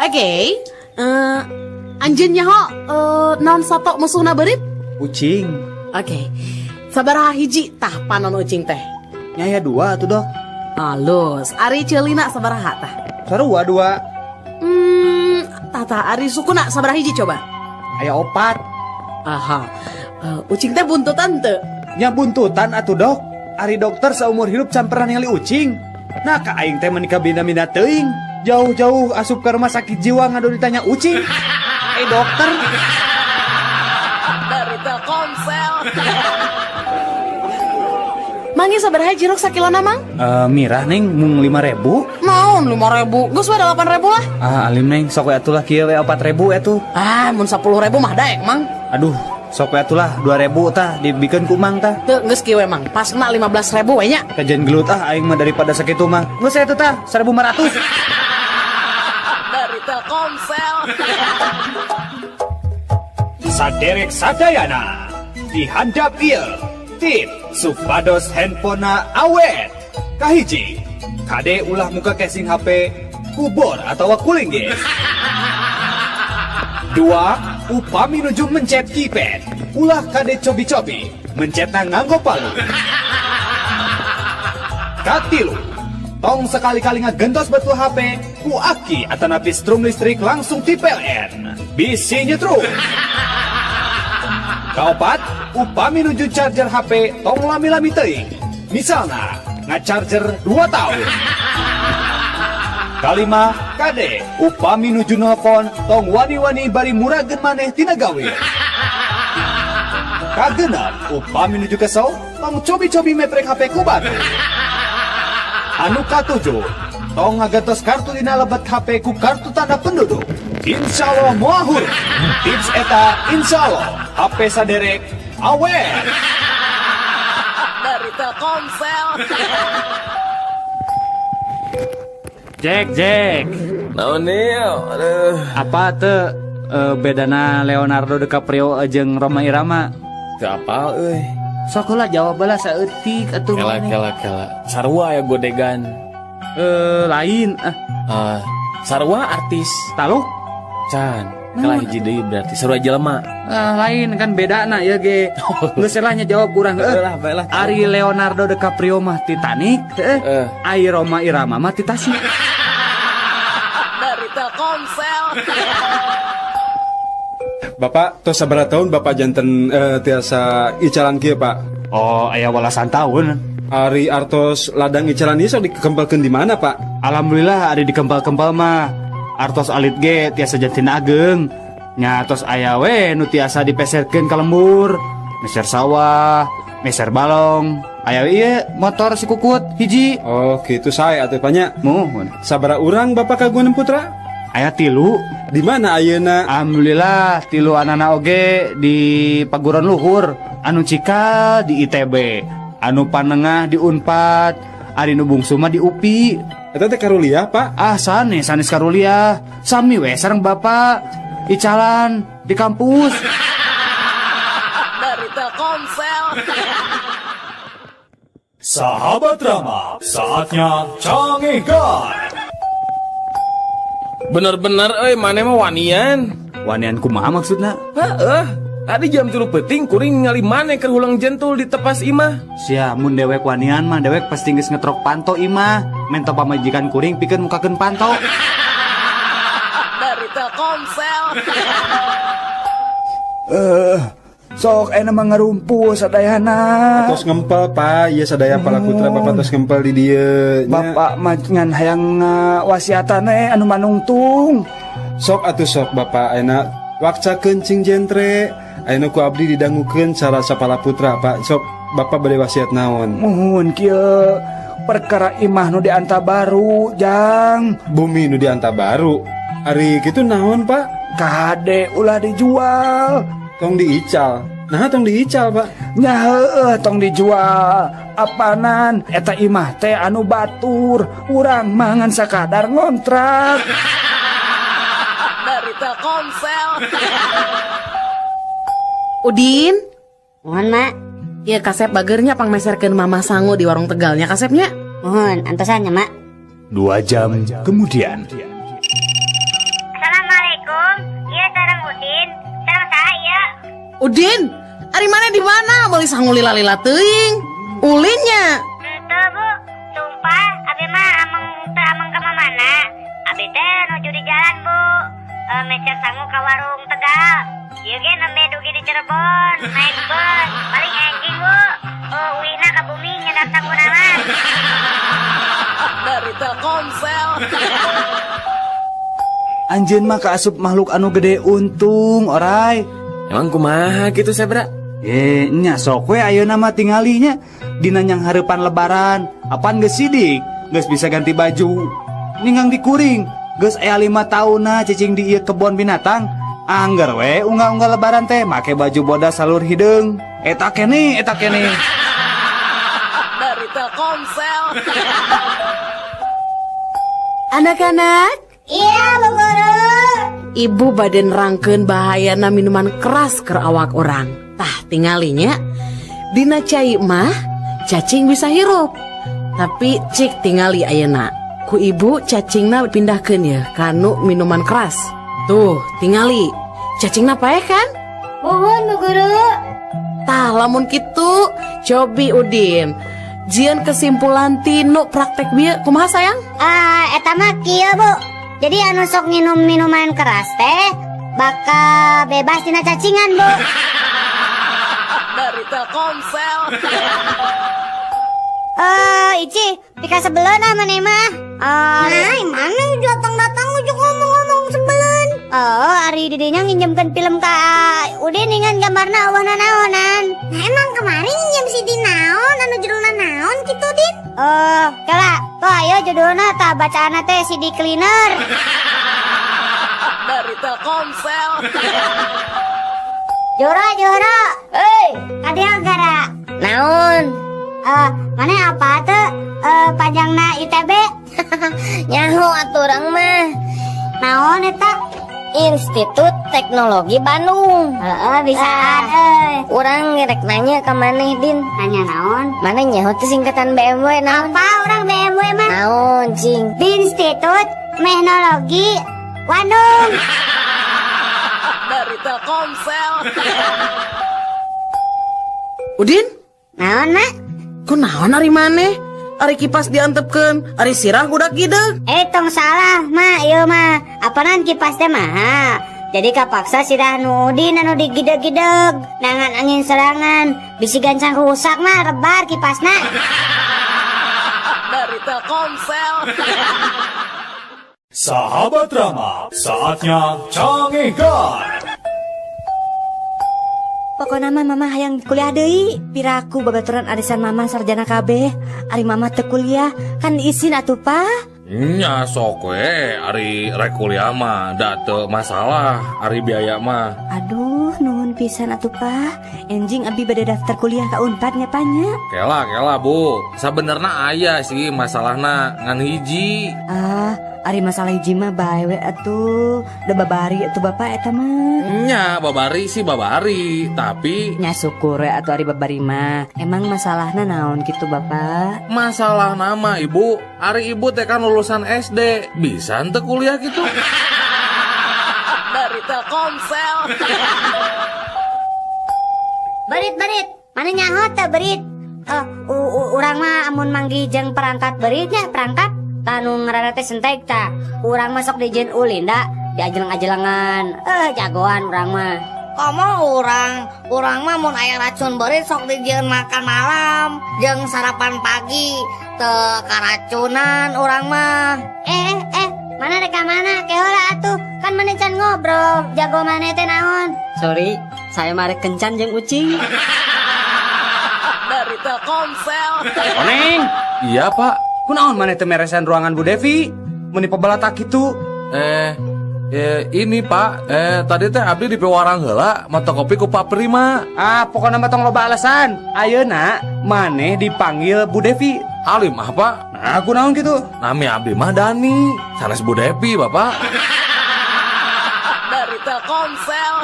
Oke, anjeun nyaho naon sato musuhna beurit? Ucing. Oke. Sabaraha hiji tah panon ucing teh? Nya aya dua atuh, Dok. Alus, ari ceulina sabaraha tah? Sarua dua. Tah tah ari sukuna sabaraha hiji coba? Aya opat. Aha. Ucing teh buntutan teu? Nya buntutan atuh, Dok. Ari dokter seumur hidup can pernah ningali ucing. Nah, ka aing teh meni kabina-bina teuing. Jauh-jauh asup ke rumah sakit jiwa ngadu ditanya ucing. Eh, dokter. Dari Telkomsel. Mang ieu sabaraha jeruk sakilona, Mang? Mirah, Neng, mung 5.000. Naon 5.000? Geus we 8.000 lah. Ah, alim, Neng, sok we atuh lah kieu we 4.000 atuh. Ah, mun 10.000 mah daek, Mang. Aduh, sok we atuh lah 2.000 tah dibikeun ku Mang tah. Teu, geus kieu we, Mang. Pasna 15.000 we nya. Kajeun gelut ah aing mah daripada sakitu mah. Geus atuh tah 1.500. Dari Telkomsel. Saderek sadayana di handap ieu tip supados handphonena awet. Kahiji, kade ulah muka casing HP ku bor atau ku linggis. Dua, upami nuju mencet keypad, ulah kade cobi-cobi mencetna nganggo palu. Katilu, tong sekali-kali ngagentos betul HP ku aki atanapi strum listrik langsung ti PLN, bisi nyetrum. Kaopat, upami nuju charger HP tong lami-lami teuing, misalna ngacharger 2 tahun. Kalima, kade upami nuju nelpon tong wani-wani bari murageun maneh tina gawe. Kagenep, upami nuju kesel tong cobi-cobi meprek HP ku batu. Anu katujuh, tong ngagentos kartu dina lebet HP ku kartu tanda penduduk. Insya Allah moal hurung. Tips eta insya Allah HP saderek awet. Dari Telkomsel. Jack, Jack. Naon nih? Aduh. Apa tuh bedana Leonardo DiCaprio jeung Rhoma Irama? Teu apal euy. Sok lah jawab lah saeutik atuh. Kela maneh. Kela kela. Sarua ya godegan. Lain ah. Ah, sarua artis. Taluk? Can. Kela hiji deui berarti sarua jelema. Ah, lain kan bedana ya ge. Geus lah nya jawab kurang heuh. Lah, bae lah. Ari Leonardo DiCaprio mah Titanic, heuh. Ari Rhoma Irama mah Titasik. Dari Telkomsel. Bapak, tos sabaraha tahun Bapak janten tiasa icalan kieu, Pak? Oh, aya walasan tahun. Ari artos ladang icalan ieu sok dikempelkeun di mana, Pak? Alhamdulillah ari dikempel-kempel mah. Artos alit ge tiasa janten ageng. Nya tos aya we nu tiasa dipeserkeun ka lembur. Meser sawah, meser balong. Aya we ieu motor si kukut hiji. Oh, gitu sae atuh Pak nya. Muhun. Sabaraha urang Bapak kagungan putra? Aya 3. Di mana ayeuna? Alhamdulillah 3 anana oge di paguron luhur. Anu cikal di ITB, anu panengah di Unpad, ari nu bungsu mah di UPI. Eta teh karuliah, Pak? Ah, sanes, sanes karuliah. Sami we sareng Bapak icalan di kampus. Dari Telkomsel. Sahabat Rama, saatnya cangegan. Bener-bener euy maneh mah wanian. Wanian kumaha maksudna? Heeh. Tadi jam 3 peuting kuring ningali maneh keur hulang jentul di tepas imah. Sia, mun dewek wanian mah dewek pasti geus ngetrok panto imah. Mento pamajikan kuring pikeun mukakeun panto. Dari Telkomsel. Sok enak mah ngarumpul sadayana. Tos ngempel, Pak, ieu sadaya pala putra Bapak tos ngempel di dieu nya. Bapak mah ngan hayang wasiatan anu manungtung. Sok atuh sok Bapak ayeuna wakcakeun cing jentre. Ayeuna ku abdi didangukeun cara sapala putra, Pak. Sok Bapak bade wasiat naon? Muhun kieu perkara imah nu dianta baru, Jang. Bumi nu dianta baru. Ari kitu naon, Pak? Kade ulah dijual. Tong diical. Nah, tong diical, Pak. Nya heueuh tong dijual. Apanan eta imah teh anu batur, urang mah ngan sakadar ngontrak. Dari Telkomsel. Udin? Mohon, Mak. Ya kasep bagernya pangmeserkeun Mama sangu di warung Tegalnya kasepnya. Mohon, antosan ya, Mak. 2 jam kemudian. Udin, ari mana di mana? Meuli sangu lila-lila teuing. Ulinnya. Henteu, Bu. Sumpah, abi mah ameng teu ameng ka mana. Abi teh nuju di jalan, Bu. Meser sangu ka warung Tegal. Ieu ge nembe dugi di Cirebon, naik bus, paling enjing, Bu. Uihna ka bumi nyedak sanguna mah. Dari Telkomsel. Anjeun mah kaasup makhluk anu gede untung, orai. Emang kumaha gitu Sebra? Nya sok we ayeuna mah tingalinya dina nyang hareupan lebaran. Apan geus sidik, geus bisa ganti baju. Ninggang dikuring, geus aya 5 taunna cicing di ieu kebon binatang. Angger we unggal-unggal lebaran teh make baju bodas salur hideung. Eta keneh, eta keneh. Dari Telkomsel. Anak-anak. Iya, Bu Guru. Ibu bade nerangkeun bahayana minuman keras keur awak urang. Tah tingalinya dina cai mah cacing bisa hirup. Tapi cik tingali ayeuna. Ku ibu cacingna pindahkeun ya kanu minuman keras. Tuh, tingali. Cacingna paeh kan? Muhun, Bu Guru. Tah lamun kitu cobi Udin. Jieun kesimpulan tinu praktek bieu kumaha sayang? Eta mah kieu, Bu. Jadi anu sok nginum minuman keras teh bakal bebas tina cacingan, Bu. Dari Telkomsel. Ici, pika sebeleun ah maneh mah. Nah, mana datang-datang ujuk ngomong-ngomong sebeleun. Oh, ari didinya nginjemkeun film ka Udin ningan gambarna eueuh nanaonan. Nah, emang kemarin nginjem si Din naon anu judulna naon kitu, Din? Oh, kala. Tuh ayo judulna tah bacaanna teh CD Cleaner. Dari Telkomsel. Joro, Joro. Hei, kadieu gara. Naon? Mana apa tuh panjangna ITB? Nyaho atuh urang mah. Naon eta? Institut Teknologi Bandung. Heeh, bisaan euy. Urang rek nanya ka maneh, Din. Nanya naon? Maneh nyaho teh singkatan BMW naon? Apa urang BMW mah? Naon, cing? Institut Teknologi Bandung. Dari Telkomsel. Udin? Naon, Mak? Kunaon ari maneh? Ari kipas diantepkeun, ari sirah budak gideug. Tong salah, Mak, ieu mah. Apanan kipas teh mah? Jadi kapaksa sirah nu Udin anu digideg-gideg, nangan angin serangan, bisi gancang rusak mah rebar kipasna. Dari Telkomsel. Sahabat Rama, saatnya canggihkan. Pokokna mah mama hayang kuliah deui. Piraku babaturan arisan mama sarjana kabeh. Ari mama teu kuliah kan izin atuh, Pak. Nya sok we ari rek kuliah mah da teu masalah ari biaya mah. Aduh, nuhun pisan atuh, Pak. Enjing abi bade daftar kuliah ka Unpad nya, Pak nya. Kela kela, Bu. Sabenerna aya sih masalahna ngan hiji. Ah, ari masalah hiji mah bae we atuh. Da babari atuh Bapak eta mah. Nya babari sih babari, tapi nya syukur we atuh ari babari mah. Emang masalahna naon kitu Bapak? Masalah nama Ibu, ari Ibu teh kan lulusan SD, bisa henteu kuliah gitu. Dari Telkomsel. Berit-berit, mana nyaho teh berit? Urang mah amun manggih jeung perangkat beritnya, perangkat tanu ngaranna teh sentek tah. Urang mah sok dijieun ulin da, diajeleng-ajelengan. Jagoan urang mah. Komo urang mah mun aya racun beurit sok dijieun makan malam jeung sarapan pagi, teu karacunan urang mah. Mana rek ka mana? Ke heula atuh. Kan maneh can ngobrol, jago maneh teh naon? Sorry, saya mah rek kencan jeung ucing. Dari Telkomsel. Oneng. Iya, Pak. Kunaon maneh teu meresan ruangan Bu Devi? Meuni pabalatak kitu. Ini Pak, tadi teh abdi di pewarang heula mata kopi ku Pak Prima. Ah, pokona mah tong loba alasan. Ayeuna maneh dipanggil Bu Devi. Alim ah, Pak. Nah, kunaon kitu? Nami abdi mah Dani, sanes Bu Devi, Bapak. Dari Telkomsel.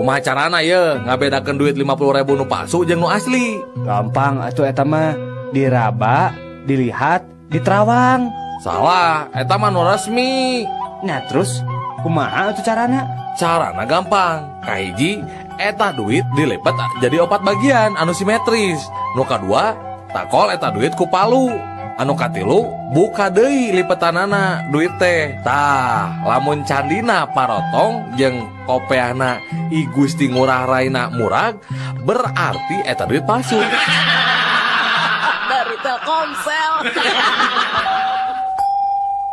Kumaha carana ye ngabedakeun duit 50.000 nu palsu jeung nu asli? Gampang atuh eta mah, diraba, dilihat, diterawang. Salah, eta mah nu resmi. Nah terus kumaha atuh carana? Carana gampang. Kahiji eta duit dilipet jadi 4 bagian anu simetris. Nu kadua takol eta duit ku palu. Anu katilu buka deui lipetanana duit teh. Tah, lamun candina parotong jeung kopeahna I Gusti Ngurah Raina murag, berarti eta duit palsu. Dari Telkomsel.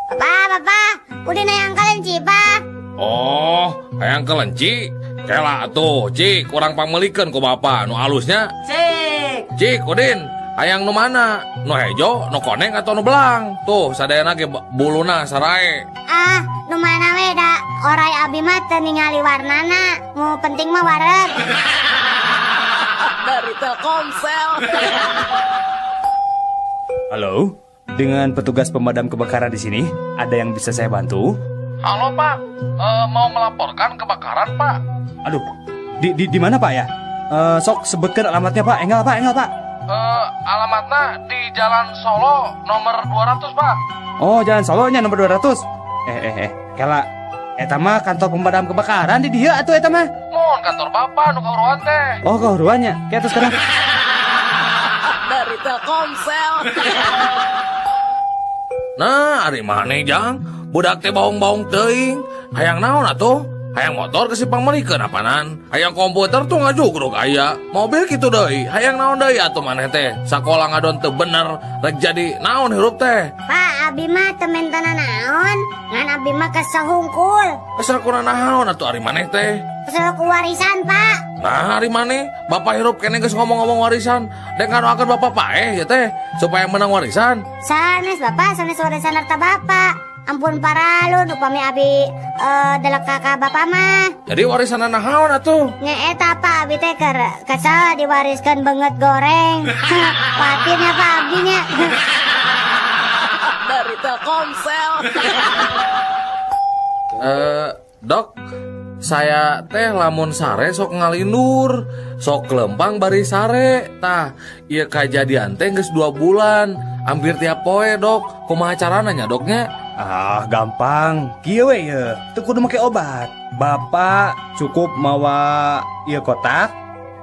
Papa, papa, udah nayang kelenci, Pak. Oh, hayang kelenci? Kela atuh, Cik, kurang pangmelikeun ku bapa nu alusnya. Cik. Cik, Udin. Hayang nu mana? Nu hejo, nu koneng atau nu belang? Tuh, sadayana ge buluna sarae. Ah, nu mana we da orai abi mah teu ningali warnana. Nu penting mah wareg. Dari Telkomsel. Halo, dengan petugas pemadam kebakaran di sini, ada yang bisa saya bantu? Halo, Pak. Mau melaporkan kebakaran, Pak. Aduh, di mana, Pak ya? Sok sebutkan alamatnya, Pak. Engal, Pak, engal, Pak. Alamatnya di Jalan Solo nomor 200, Pak. Oh, Jalan Solonya nomor 200. Kela eta mah kantor pemadam kebakaran di dieu atuh eta mah. Mun kantor Bapak nu kahuruan teh. Oh, kahuruannya. Kayak terus sekarang. Dari Telkomsel. Nah, ari maneh jang, budak teh baung-baung teuing. Hayang naon atuh? Hayang motor ke si pangmelikeun apanan? Hayang komputer tuh ngajugruk aya. Mobil kitu deui. Hayang naon deui atuh maneh teh? Sakola ngadon teu bener, rek jadi naon hirup teh? Pak, abi mah teu mentana naon, ngan abi mah kesel hungkul. Kesel kuna naon atuh ari maneh teh? Kesel ku warisan, Pak. Nah, ari maneh, bapak hirup kene geus ngomong-ngomong warisan. Dek ngadoakeun bapak paeh ya teh supaya menang warisan. Sanes bapak, sanes warisan harta bapak. Ampun paralun upami abi delek kakak bapak mah. Jadi warisan naon atuh? Nya eta Pak, abi teh keur kesel diwariskeun beungeut goreng. Patirnya Pak abi nya. Dari Telkomsel. Dok, saya teh lamun sare sok ngalindur, sok lempang bari sare. Tah, ieu kajadian teh geus 2 bulan, hampir tiap poe, Dok. Kumaha carana nya, Doknya? Ah, gampang. Kieu we ye, teu kudu make obat. Bapak cukup mawa ieu kotak,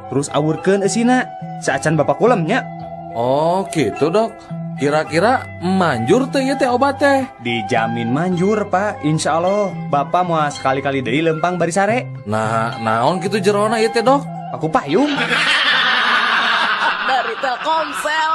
terus awurkeun eusina. Saacan bapak kulem nya. Oh, gitu, Dok. Kira-kira manjur teh ieu teh obat teh? Dijamin manjur, Pak. Insya Allah bapak mau sekali-kali deui lempang bari sare. Nah, naon kitu jerona ieu teh, Dok? Aku payung. Dari Telkomsel.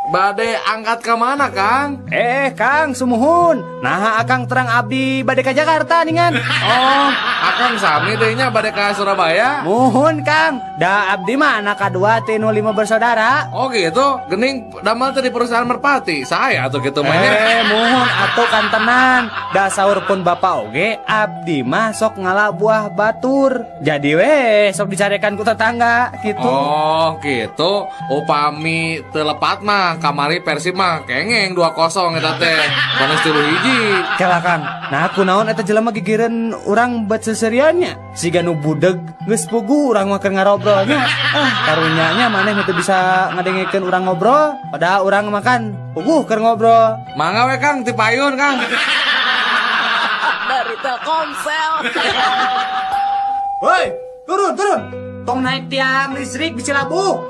Bade angkat ke mana, Kang? Kang, sumuhun. Nah, akang terang abdi bade ke Jakarta ningan. Oh, akang sami deui nya bade ke Surabaya? Muhun, Kang. Da abdi mah anak kadua ti nu 5 bersaudara. Oh gitu, gening damel teh di perusahaan Merpati. Saya atuh kitu mah nya. Muhun atuh kantenan. Da saur pun bapak oge abdi mah sok ngala buah batur. Jadi we sok dicarekan ku tetangga gitu. Oh, gitu. Upami teu lepat mah kamari Persib mah kengeng 2-0 eta teh. Panas 3-1. Kela Kang. Nah, kunaon eta jelema gigireun urang bet seseriannya. Siga nu budeg geus puguh urang mah keur ngarobrolnya. Ah, karunya nya maneh teu bisa ngadengekeun urang ngobrol, padahal urang makan puguh keur ngobrol. Mangga we Kang ti payun Kang. Dari Telkomsel. Woi, turun, turun. Tong naik tiang listrik bisa labuh.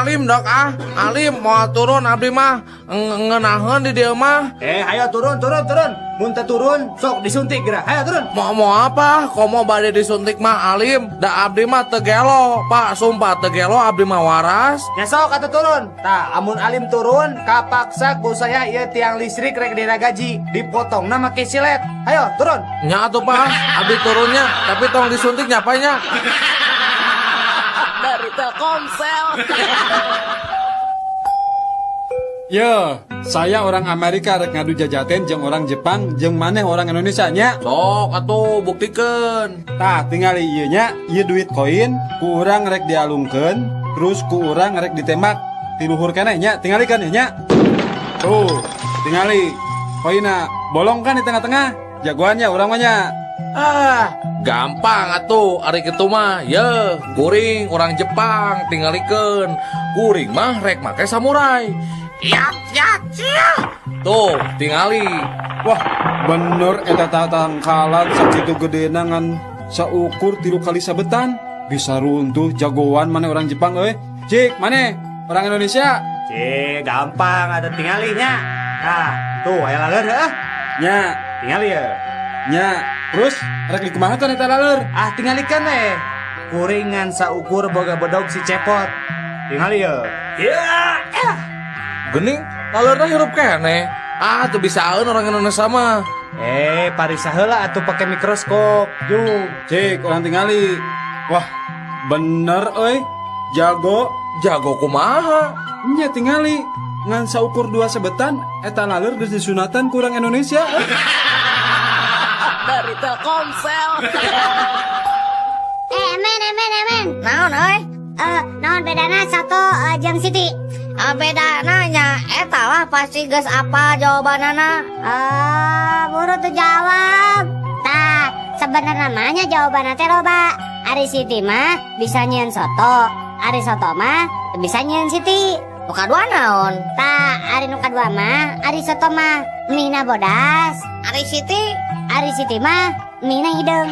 Alim Dok ah, alim mau turun abdi mah ngeunaheun di dieu mah. Ayo turun, turun, turun. Mun teu turun sok disuntik geura. Ayo turun. Mau apa? Komo bade disuntik mah alim. Da abdi mah teu gelo, Pak, sumpah teu gelo abdi mah waras. Nya sok atuh turun. Tah, amun alim turun kapaksa ku saya ieu tiang listrik rek diragaji, dipotongna make silet. Ayo turun. Nya atuh Pak, abdi turunnya, tapi tong disuntik nya Pak nya. Dari Telkomsel. Yo, saya orang Amerika rek ngadu jajaten jeung orang Jepang jeung maneh orang Indonesia nya. Sok atuh buktikeun. Tah, tingali ieu nya, ieu duit koin ku urang rek dialungkeun, terus ku urang rek ditembak ti luhur keneh nya, tingalikeun nya. Tuh, tingali koinna bolong kan di tengah-tengah. Jagoannya urang mah nya. Ah, gampang atuh ari kitu mah. Ye, kuring orang Jepang tingalikeun. Kuring mah rek make samurai. Ya, ya, ya. Tuh, tingali. Wah, bener eta tatangkalan sakitu gedena ngan saukur 3 kali sabetan. Bisa runtuh jagoan mana orang Jepang euy. Cik, mana orang Indonesia? Cik, gampang ada tingalinya. Nah, tuh aya laleur heuh. Nya, tingali ya. Nya, terus rek dikumaha teh eta laleur? Ah, tingalikeun we. Kuringan saukur boga bedog si Cepot. Tingali ya. Ya. Gening, laleurna hirup keneh. Ah, tuh bisaeun orang Indonesia mah. Pariksa heula atuh pake mikroskop. Jung. Cik, orang tingali. Wah, bener euy. Jago. Jago kumaha? Nya tingali. Ngan saukur 2 sebetan eta laleur geus disunatan ku urang Indonesia. Dari Telkomsel. Emen. Naon euy? Naon bedana soto jeung Siti? Bedana nya eta lah pasti geus apa jawabanana. Buru tuh jawab. Tah, sebenarnya mah jawabanna teh loba. Ari Siti mah bisa nyieun soto, ari soto mah bisa nyieun Siti. Nu kadua naon? Tah, ari nu kadua mah ari soto mah mihna bodas. Ari Siti? Ari Siti mah mihna hideung.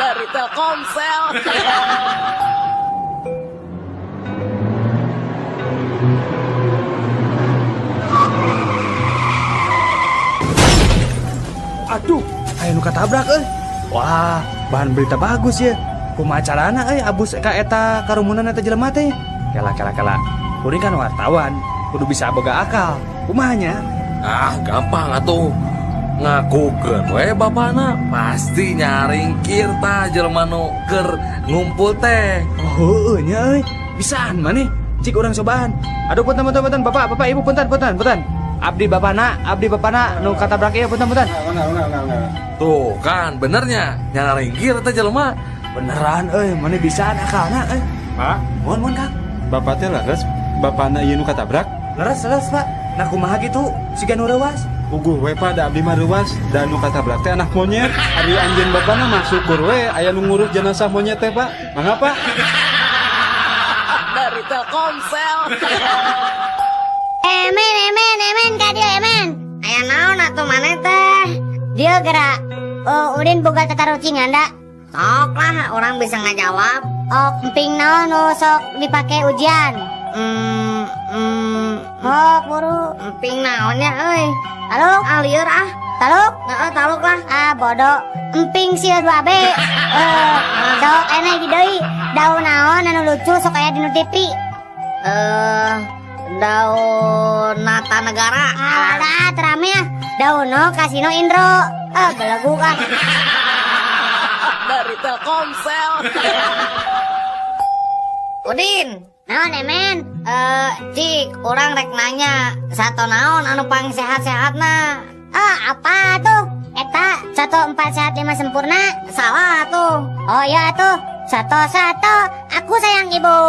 Dari Telkomsel. Aduh, aya nu katabrak euy. Wah, bahan berita bagus ya. Kumaha carana euy abus ka eta karumunan eta jelema teh? Kela. Kuring kan wartawan, kudu bisa boga akal. Kumaha nya? Ah, gampang atuh. Ngakukeun we bapana pasti nyaringkir tah jelema nu keur ngumpul teh. Oh, heueuh nya euy. Bisaan maneh. Cik urang cobaan. Aduh, punten, Bapak, Ibu, punten. Abdi bapana nu katabrak ieu punten. Tuh kan benernya nyaringkir teh jelema. Beneran euy, maneh bisaan akalna euy. Pak, mohon Kang. Bapak teh leres, bapana ieu nu katabrak? Leres, Pak. Nah kumaha kitu? Siga nu reuas. Puguh we Pak, da abdi mah reuas, da nu katabrak teh anak monyet. Ari anjeun bapana mah syukur we aya nu ngurus jenazah monyet teh, Pak. Mangga, Pak. Dari Telkomsel. Emen ka dieu emen. Aya naon atuh maneh teh? Dieu gerak. Udin boga tatarucingan da. Sok lah, orang bisa ngajawab. Oh, emping naon nu sok dipake ujian? Sok buru. Emping naonnya euy? Taluk? Ah, lieur ah. Taluk? Heeh, taluk lah. Ah, bodoh. Emping sia 2B. Sok ene di deui. Daun naon anu lucu sok aya di nu TV? Daun Nata Negara. Alah, terame ah. Daun no Kasino Indro. Belegu ah. Dari Telkomsel. Udin. Naon emen? Cik, urang rek nanya, sato naon anu pang sehat-sehatna? Apa tuh? Eta 1 4 sehat 5 sempurna. Salah tuh. Oh iya tuh. 1 1 aku sayang ibu.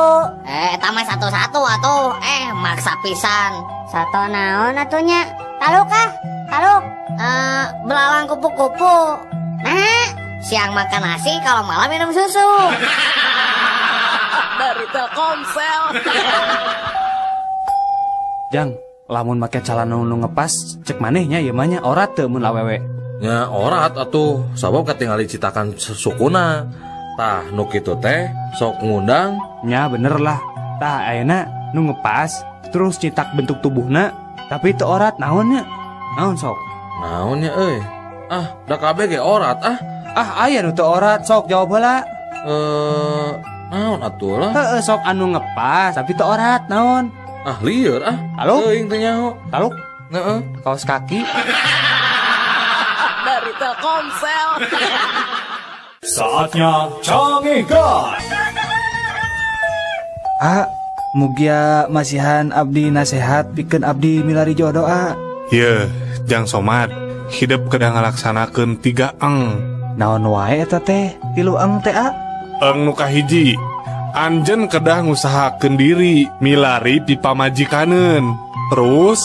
Eta mah 1 1 atuh. Maksa pisan. Sato naon atunya? Taluk ah? Taluk. Belalang kupu-kupu. Nah, siang makan nasi, kalau malam minum susu. Dari Telkomsel. Jang, lamun make calana nu ngepas cek manehnya ieu mah nya orat teu mun awewe. Nya orat atuh, sabab katingali citakan sukuna. Tah nu kitu teh sok ngundang. Nya bener lah. Tah ayeuna nu ngepas terus citak bentuk tubuhna tapi teu orat naonnya? Naon sok? Naonnya euy? Ah, da kabeh ge orat ah. Ah, aya nu teu orat sok jawab heula. Naon atuh lah? Heeh, sok anu ngepas tapi teu orat naon? Ah, lieur ah. Taluk? Teuing teu nyaho. Taluk? Heeh. Kaos kaki. Dari Telkomsel. Saatnya Canggihkan. Ah, mugia masihan abdi nasehat pikeun abdi milari jodoh ah. Yeuh, Jang Somad, hidup kedah ngalaksanakeun 3 eng. Naon wae eta teh? 3 eng teh ah? Eng nu kahiji, anjeun kedah ngusahakeun diri milari pipamajikaneun. Terus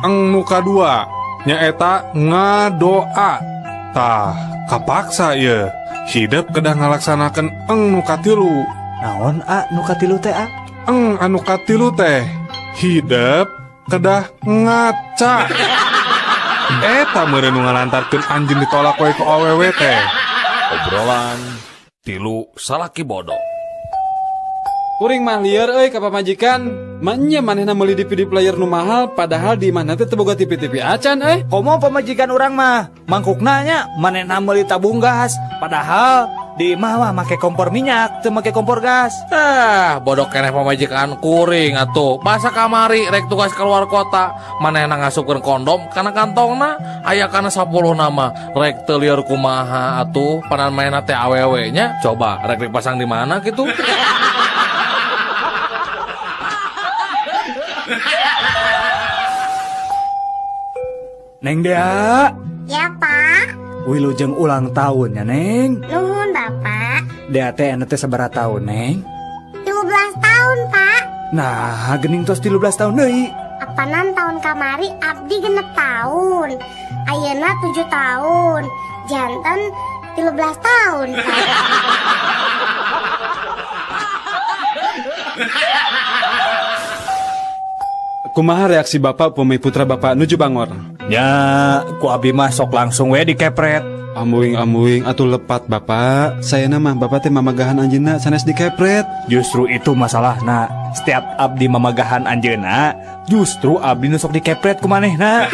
eng nu kadua nyaeta ngadoa. Tah, kapaksa ye. Hidup kedah ngalaksanakeun eng nu katilu. Naon a nu katilu teh a? Eng anu katilu teh hidup Kedah ngaca. Eta meureun nu ngalantarkeun anjeun ditolak we ku awewe teh. Obrolan tilu salaki bodoh. Kuring mah lieur euy ka pamajikan. Manya manehna meuli DVD player nu mahal padahal di imahna teh teu boga TV-TV acan euy. Komo pamajikan urang mah mangkukna nya manehna meuli tabung gas padahal di imah mah make kompor minyak teu make kompor gas. Ah, bodoh keneh pamajikan kuring atuh. Masa kamari rek tugas keluar kota manehna ngasupkeun kondom kana kantongna aya kana 10 nama rek teu lieur kumaha atuh panan manehna teh awewe nya coba rek dipasang di mana kitu. Neng Dea. Ya, Pak. Wilujeng ulang tahun ya, Neng. Nuhun, Bapak. Dea teh anu teh sabaraha tahun, Neng? 13 tahun, Pak. Nah, gening tos 13 tahun deui. Apanan tahun kamari abdi 6 tahun. Ayeuna 7 tahun. Janten 13 tahun, Pak. Kumaha reaksi bapak upami putra bapak nuju bangor? Nya, ku abi mah sok langsung we dikepret. Ambuing-ambuing atuh lepat bapak. Sayana mah bapak teh mamagahan anjeunna sanes dikepret. Justru itu masalahna. Setiap abdi mamagahan anjeunna, justru abdi nu sok dikepret ku manehna.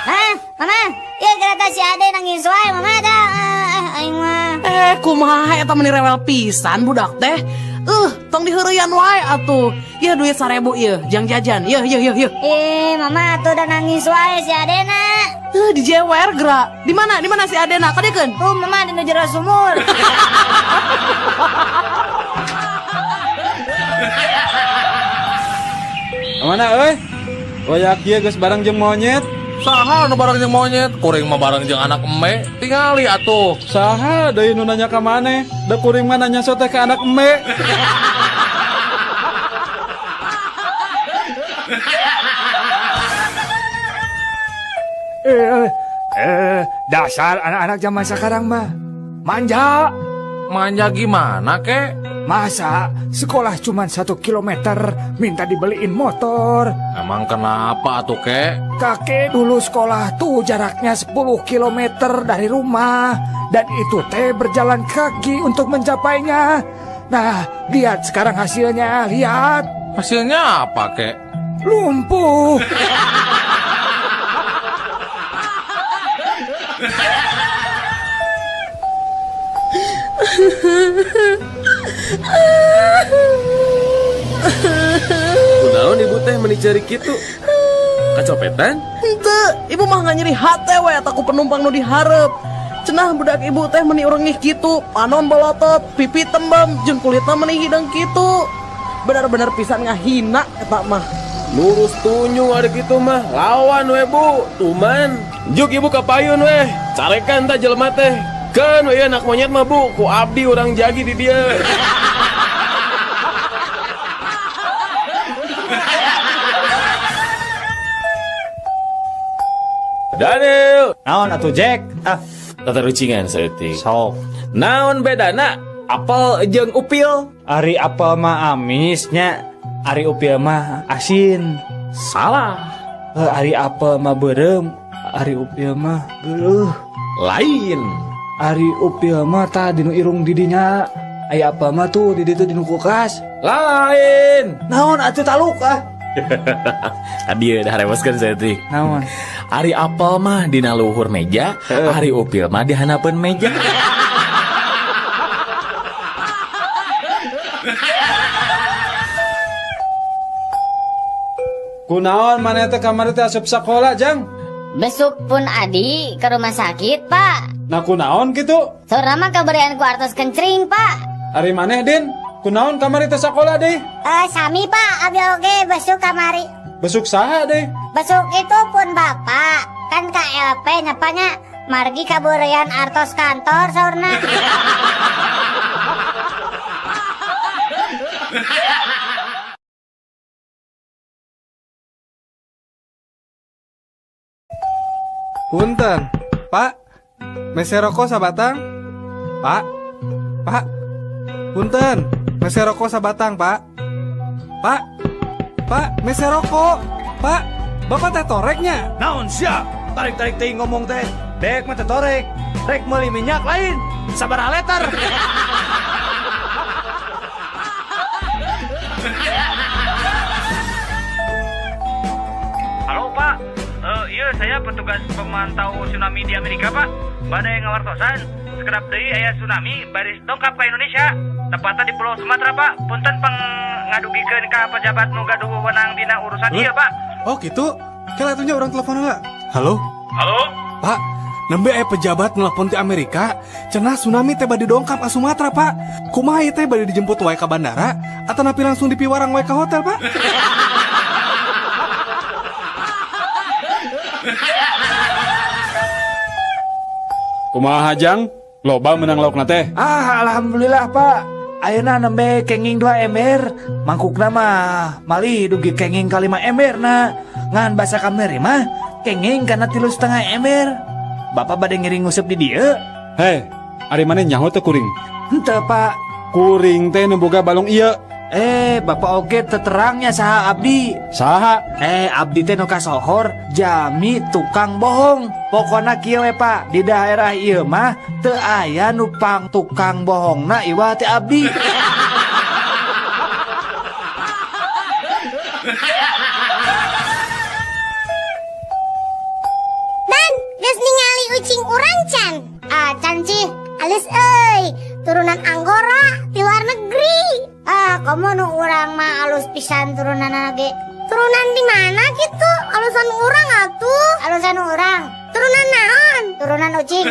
Hah, mama, ieu kereta si Ade nangis wae mama dah. Aing mah. Kumaha eta meni rewel pisan budak teh. Tong diheureyan wae atuh. Yeuh duit 1000 ieu, jang jajan. Yeuh yeuh yeuh yeuh. Mama atuh udah nangis wae si Adena. Dijewer geura. Di mana? Di mana si Adena? Kadiekeun? Tuh mama di jero sumur. Mana euy? Wayak ieu geus bareng jeung monyet. Saha nu bareng jeung monyet, kuring mah bareng jeung anak eme. Tingali atuh. Saha deui nu nanya ka maneh? Da kuring mah nanya so teh ka anak eme. Dasar anak-anak zaman sekarang mah manja. Manja gimana kek? Masa sekolah cuma 1 kilometer minta dibeliin motor? Emang kenapa tuh kek? Kakek dulu sekolah tuh jaraknya 10 kilometer dari rumah. Dan itu teh berjalan kaki untuk mencapainya. Nah, lihat sekarang hasilnya, lihat. Hasilnya apa kek? Lumpuh. Kunaon ibu teh meni ceurik kitu? Kacopetan? Henteu, ibu mah nggak nyeri hate we eta ku penumpang nu dihareup. Cenah budak ibu teh meni urengih kitu, panon bolotot, pipi tembem, jeung kulitna meni hideung kitu. Bener-bener pisan ngahina eta mah. Lurus tunyung ari kitu mah, lawan we bu, tuman. Juk ibu ka payun we, carekan tah jelema teh. Keun we anak monyet mah bu, ku abdi urang jagi di dieu. Daniel. Naon atuh Jack? Ah, tatarucingan saeutik. Sok. Naon bedana apel jeung upil? Ari apel mah amis nya, ari upil mah asin. Salah. Ari apel mah beureum, ari upil mah geuleuh. Lain. Ari upil mah tah dinu irung didinya. Aya apel mah tuh di ditu dinu kulkas. Lain. Naon atuh taluk ah. Tadi udah reweskeun saeutik. Naon? Ari apel mah dina luhur meja, ari upil mah di handapeun meja. Kunaon maneh teh kamari teh asup sakola, Jang? Besuk pun adi ke rumah sakit, Pak. Nah kunaon kitu? Saurna mah kaberian ku artos kencring, Pak. Ari maneh, Din? Kunaon kamari teh sakola deh? Sami, Pak, abi oge besuk kamari. Besuk saha deh? Besuk itu pun bapak. Kan KLP nyapanya margi kaburian artos kantor saurna. Punten, Pak. Mese rokok sabatang. Pak. Pak. Punten. Mese rokok sabatang, Pak. Pak. Pak, mese rokok. Pak, Bapak teh toreknya. Naon sia? Tarik-tarik teuing ngomong teh. Dek mah teh torek. Rek meuli minyak lain. Sabaraha liter. Halo Pak, iya saya petugas pemantau tsunami di Amerika Pak. Badai ngawartosan, sekedap deui aya tsunami baris dongkap ka Indonesia. Tepatnya di Pulau Sumatera Pak. Punten pengadugikeun ka pejabat nu gaduh wewenang dina urusan ieu Pak. Oh gitu? Kela atuh nya urang telepon heula. Halo? Halo? Pak, nembe aya pejabat nelpon ti Amerika, cenah tsunami teh bade dongkap ka Sumatera, Pak. Kumaha ieu teh bade dijemput wae ka bandara atau napi langsung dipiwarang wae ka hotel, Pak? Kumaha Jang? Loba menang laukna teh. Ah, alhamdulillah Pak. Ayeuna nembe kenging 2 ember, mangkukna mah malih dugi kenging ka 5 ember na. Ngan basa kamari mah kenging kana 3,5 ember. Bapak bade ngiring nguseup di dieu. Hei, ari maneh nyaho teh kuring? Henteu Pak. Kuring teh nu boga balong ieu. Bapak oge teterangnya saha abdi. Saha? Abdi teh nu kasohor jami tukang bohong. Pokona kieu we Pak, di daerah ieu mah teu aya nu pang tukang bohongna iwal teh abdi. Dan geus ningali ucing urang can. Ah, can cih, alus euy, turunan Anggora ti luar negeri. Ah, komo nu urang mah alus pisan turunanna ge. Turunan di mana gitu? Alusan urang atuh. Alusan urang. Turunan naon? Turunan ucing.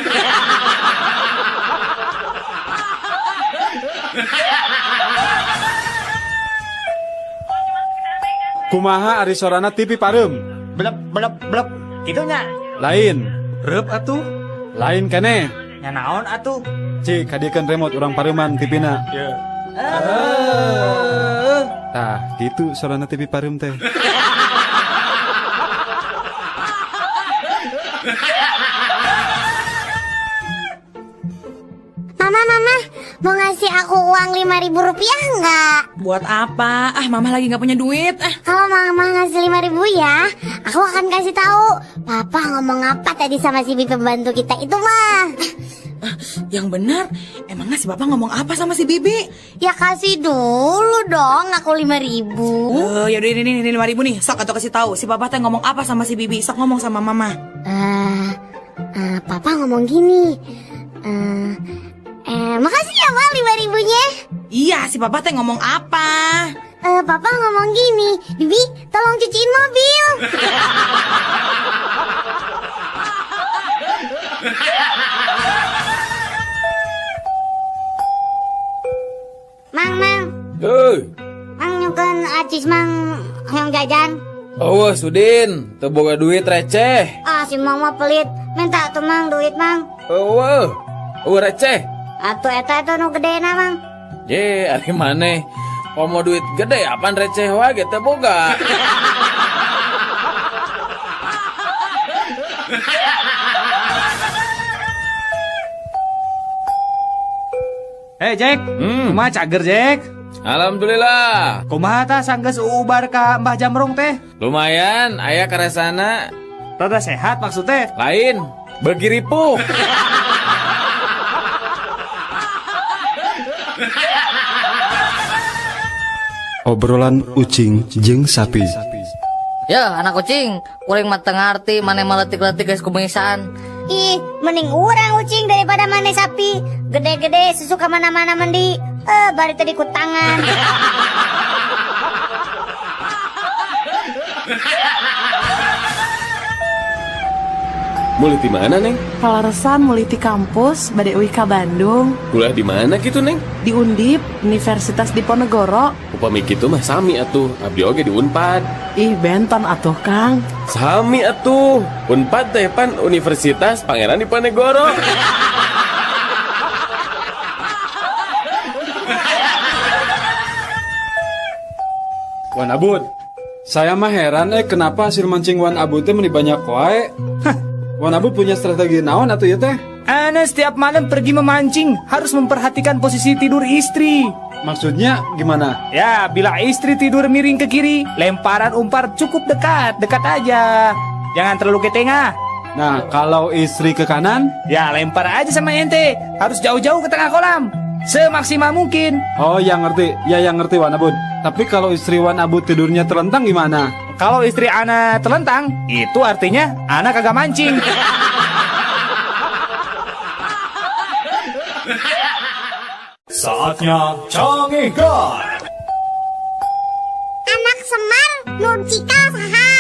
Kumaha ari sorana TV pareum? Blep blep blep. Kitu nya. Lain. Reup atuh. Lain keneh. Nya naon atuh? Cik, kadiekeun remote urang pareuman TV-na. Ye. Tah, gitu sorana TV pareum teh. Mama, mama, mau ngasih aku uang 5.000 rupiah nggak? Buat apa? Ah, mama lagi nggak punya duit. Ah. Kalau mama ngasih 5.000 ya, aku akan kasih tahu. Papa ngomong apa tadi sama si bibi pembantu kita itu mah? Yang benar, emangnya si bapak ngomong apa sama si bibi? Ya kasih dulu dong, aku 5.000. Oh, yaudah ini 5.000 nih. Sok atau kasih tahu si papa teh ngomong apa sama si bibi. Sok ngomong sama mama. Papa ngomong gini. Makasih ya Ma 5.000-nya. Iya, si papa teh ngomong apa? Papa ngomong gini, Bibi, tolong cuciin mobil. Mang, mang. Hei. Mang nyungkeun acis mang hayang jajan. Oh, Sudin, teu boga duit receh. Ah, si mang mah pelit. Minta tuh mang duit mang. Eueuh. Eueuh receh. Atuh eta eta nu gedena mang. Ye, ari maneh komo duit gede apaan receh wae ge teu boga. Hei Jack, kumaha cager Jack? Alhamdulillah. Kumaha tah sanggeus uubar ka Mbah Jamrong teh? Lumayan, aya karesana. Rada sehat maksudnya? Lain, beuki ripuh. Obrolan ucing jeung sapi. Ya, anak kucing, kuring mah teu ngarti maneh mah leutik-leutik geus kumisan. Ih, mending urang ucing daripada maneh sapi. Gede-gede susu ka mana-mana mandi. Bari tadi ku tangan. Mulai di mana, Neng? Palaresan mulai di kampus, bade uih ka Bandung. Kuliah di mana gitu, Neng? Di Undip, Universitas Diponegoro. Upami kitu mah sami atuh, abdi oge di Unpad. Ih, benton atuh, Kang. Sami atuh, Unpad teh pan Universitas Pangeran Diponegoro. Wan Abud, saya mah heran kenapa hasil mancing Wan Abud teh meni banyak wae. Hah, Wan Abud punya strategi naon atuh ieu teh? Ana setiap malam pergi memancing harus memperhatikan posisi tidur istri. Maksudnya gimana? Ya, bila istri tidur miring ke kiri, lemparan umpar cukup dekat, dekat aja. Jangan terlalu ke tengah. Nah, kalau istri ke kanan? Ya, lempar aja sama ente. Harus jauh-jauh ke tengah kolam. Semaksimal mungkin. Oh, yang ngerti. Ya, yang ngerti Wan Abud. Tapi kalau istri Wan Abud tidurnya terlentang gimana? Kalau istri ana terlentang, itu artinya ana kagak mancing. Saatnya Cangehgar. Anak Semar Nurcika saha?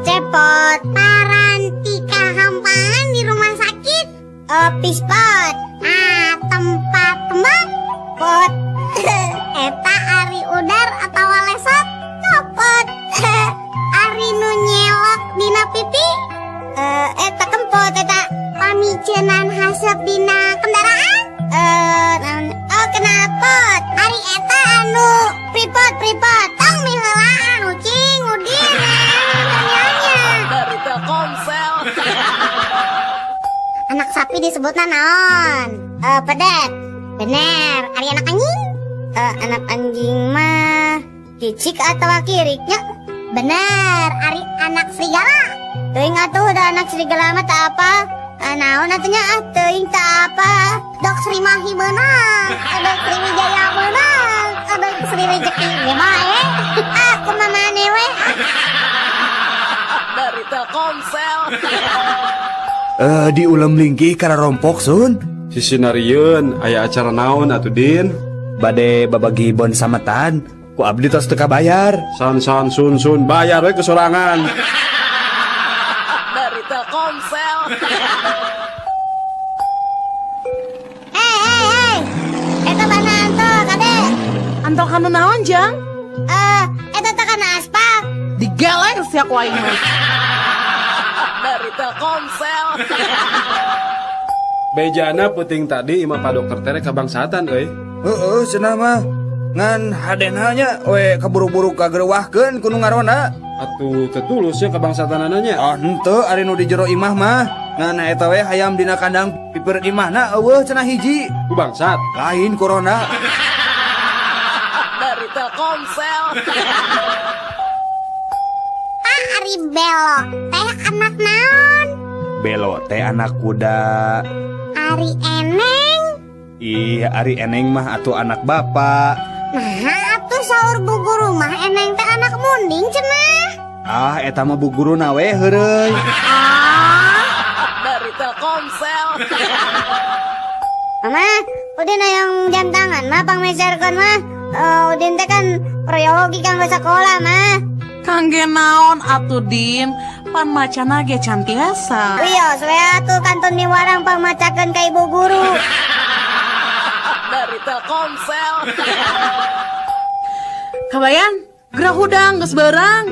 Cepot. Parantika hampangan di rumah sakit. Pispot. Ah, tempat kembang. Pot. Eta ari udar atau lesot. Copot. Ari nu nyelok dina pipi. Eta kempot eta. Pamicenan hasep dina kendaraan. Oh kenapot. Ari eta anu pripot tong miheulaan ucing udin nanya. Dari Telkomsel. Anak sapi disebutna naon? Pedet. Bener. Ari anak anjing? Anak anjing mah cicik atau kiriknya? Bener. Ari anak serigala. Teuing atuh da anak serigala mah tak apa. Naon atunya ah teuing tak apa. Dok Sri Mahi meunang, dok Sri Wijaya meunang, dok Sri Rezeki ge bae. Aku mah mane we. Dari Telkomsel. Di ulem lingkih kana rompok sun. Sisinarieun aya acara naon atuh Din? Bade babagi bon sametan, ku abdi tos teu kabayar. San san sun sun bayar we kesorangan. Dari Telkomsel. Hei. Eta bana anto kade. Anto kanu naon jang? Eta teh kana aspal. Digeleng sia ku aing mah. Dari Telkomsel. Bejana peuting tadi imah Pak Dokter tere kabangsatan euy. Heeh, cenah mah. Ngan hadena nya we kaburu-buru kagerewahkeun ku nu ngaronda. Atuh teu tulus nya kabangsatanana nya. Ah henteu ari nu di jero imah mah. Ngan eta we hayam dina kandang piper imahna eueuh cenah hiji. Ku bangsat. Lain corona. Dari Telkomsel. Ah ari Belo teh anak naon? Belo teh anak kuda. Ari Eneng? Ih, ari Eneng mah atuh anak bapak. Nah, atuh saur bu guru mah Eneng teh anak munding cenah. Ah, eta mah bu guruna we heureuy. Ah, dari Telkomsel. Mama, Udin hayang jam tangan mah pangmeserkeun mah. Udin teh kan proyologi kanggo sakola mah. Kangge naon atuh Din? Pan macana ge can tiasa. Wios we atuh kantun miwarang pangmacakeun ka ibu guru. Dari Telkomsel. Kabayan, gerah hudang geus beurang.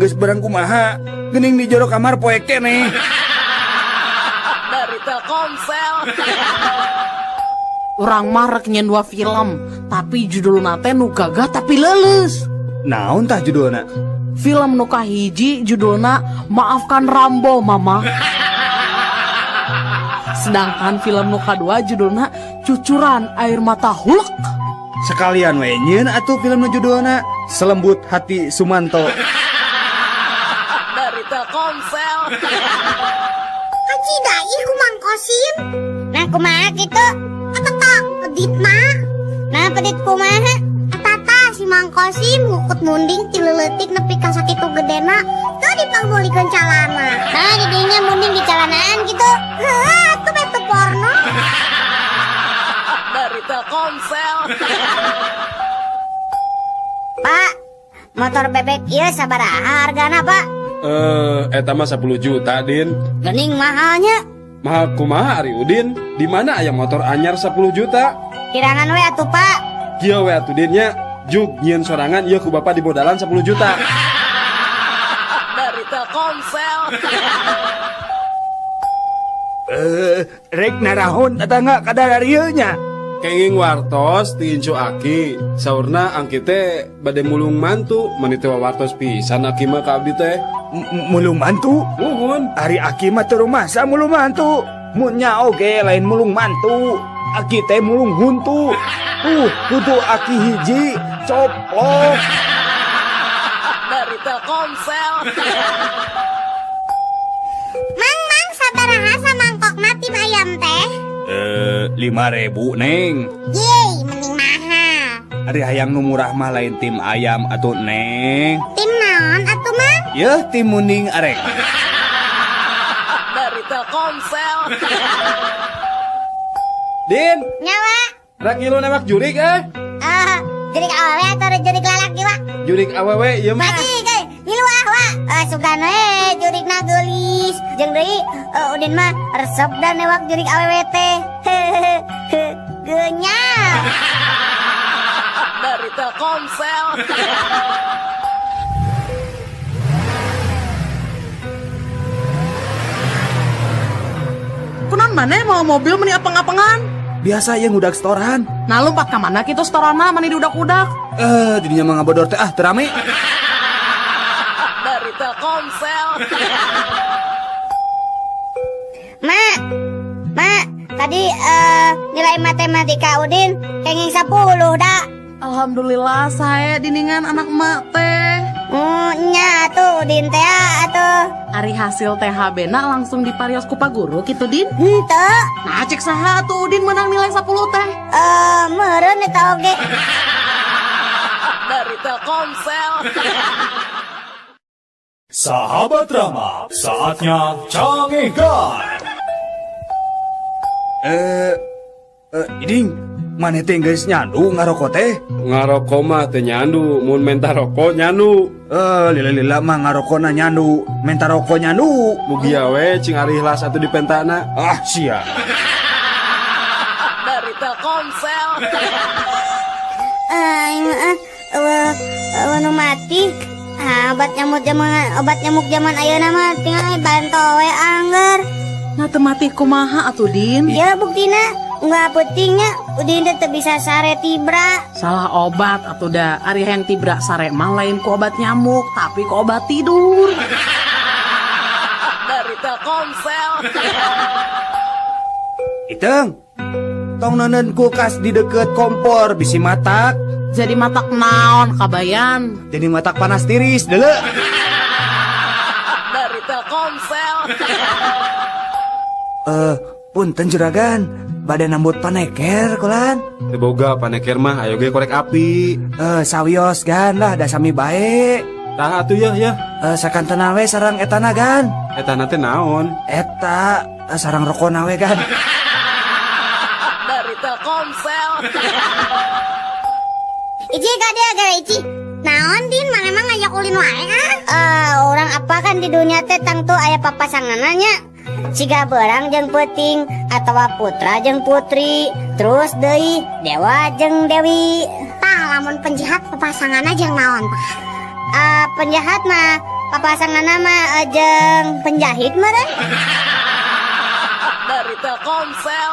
Geus beurang kumaha? Geuning di jero kamar poek keneh. Dari Telkomsel. Urang mah rek nyen dua film, tapi judulna teh nu gagah tapi leuleus. Naon tah judulna? Film nu kahiji judulna Maafkan Rambo Mama. Sedangkan film nu kadua judulna Cucuran Air Mata Hulk. Sekalian we nyieun atuh film nu judulna Selembut Hati Sumanto. Dari Telkomsel. Haji dai ku Mang Kosim. Nah kumaha kitu? Eta tah peditna. Nah pedit kumaha? Eta tah si Mang Kosim ngukut munding ti leuletik nepi ka sakitu gedena teu dipangmulikeun calana. Nah didinya munding di calanaan gitu. Heuh atuh betu porno. Dari Telkomsel. Pak, motor bebek ieu sabaraha hargana, Pak? Eta mah 10 juta, Din. Geuning mahalnya. Mahal kumaha ari Udin? Di mana aya motor anyar 10 juta? Kirangan we atuh, Pak. Kieu we atuh Din nya. Jug nyieun sorangan ieu ku bapak dibodalan 10 juta. Dari Telkomsel. Rek narahon tetangga kadar ieu nya. Kenging wartos ti incu aki. Saurna angki teh bade mulung mantu, mani teh wawartos pisan aki mah ka abdi teh. Mulung mantu? Muhun. Ari aki mah teu rumasa mulung mantu. Mun nya oge lain mulung mantu, aki teh mulung huntu. Tuh, huntu aki hiji coplok. Dari Telkomsel. Mang, mang, sabaraha samangkok tim ayam teh? 5.000, Neng. Yeay, mending mahal. Ari hayang nu murah mah lain tim ayam atuh, Neng. Tim naon atuh, Mang? Yeuh, tim muning arek. Dari Telkomsel. Din. Nyawa. Rek ngilu nembak jurik eh? Jurik awewe atau jurik lalaki, Wak? Jurik awewe ieu mah. Baji, ngilu ah, Wak. Sugan we jurikna geulis. Jeung deui Udin mah resep da newak jurik awewe teh. Geunyal. Dari Telkomsel. Kunaon maneh mau mobil meni apeng-apengan? Biasa yang ngudak setoran. Nah lompat ka mana kitu setorana mani diudak-udak? Jadinya mah ngabodor teh ah teu rame. Dari Telkomsel. Mak, mak, tadi nilai matematika Udin kenging 10 dah. Alhamdulillah saya diningan anak mak teh. Nya atuh Udin teh atuh. Ari hasil THB na langsung diparios ku Pak Guru kitu Din. Henteu. Nah cek saha atuh Udin menang nilai 10 teh. Meureun eta oge. Dari Telkomsel. Sahabat Rama, saatnya canggihkan. Iding, maneh teh geus nyandu ngaroko teh? Ngaroko mah teu nyandu, mun menta rokok nyandu. Lila-lila mah ngarokona nyandu, menta rokok nyandu. Mugia we cing ari ikhlas atuh dipentana. Ah, sia. Dari Telkomsel. Nu mati. Obat nyamuk zaman ayeuna mah tinggal banto we angger. Nah teu mati kumaha atuh Din? Ya buktina nggak pentingnya Udin teh bisa sare tibra. Salah obat atuh da. Ari hayang tibra sare mah lain ku obat nyamuk tapi ku obat tidur. Dari Telkomsel. Iteng, tong neundeun kulkas di deket kompor bisi matak. Jadi matak naon kabayan? Jadi matak panas tiris deuleu. Dari Telkomsel. Punten juragan, bade nambut paneker kulan. Teu boga paneker mah ayo ge korek api. Sawios gan lah da sami bae. Tah atuh yeuh yeuh. Sakantena we sareng etana gan. Etana teh naon? Eta sareng rokona we gan. Dari Telkomsel. Ici kade gara Ici. Naon Din, maneh mah ngajak ulin wae ah. Orang apa kan di dunia teh tangtu aya papasanganna nya. Siga beurang jeung peuting atawa putra jeung putri, terus deui dewa jeung dewi. Tah lamun penjahat papasanganna jeung naon tah? Penjahat mah papasanganna mah jeung penjahit meureun. Dari Telkomsel.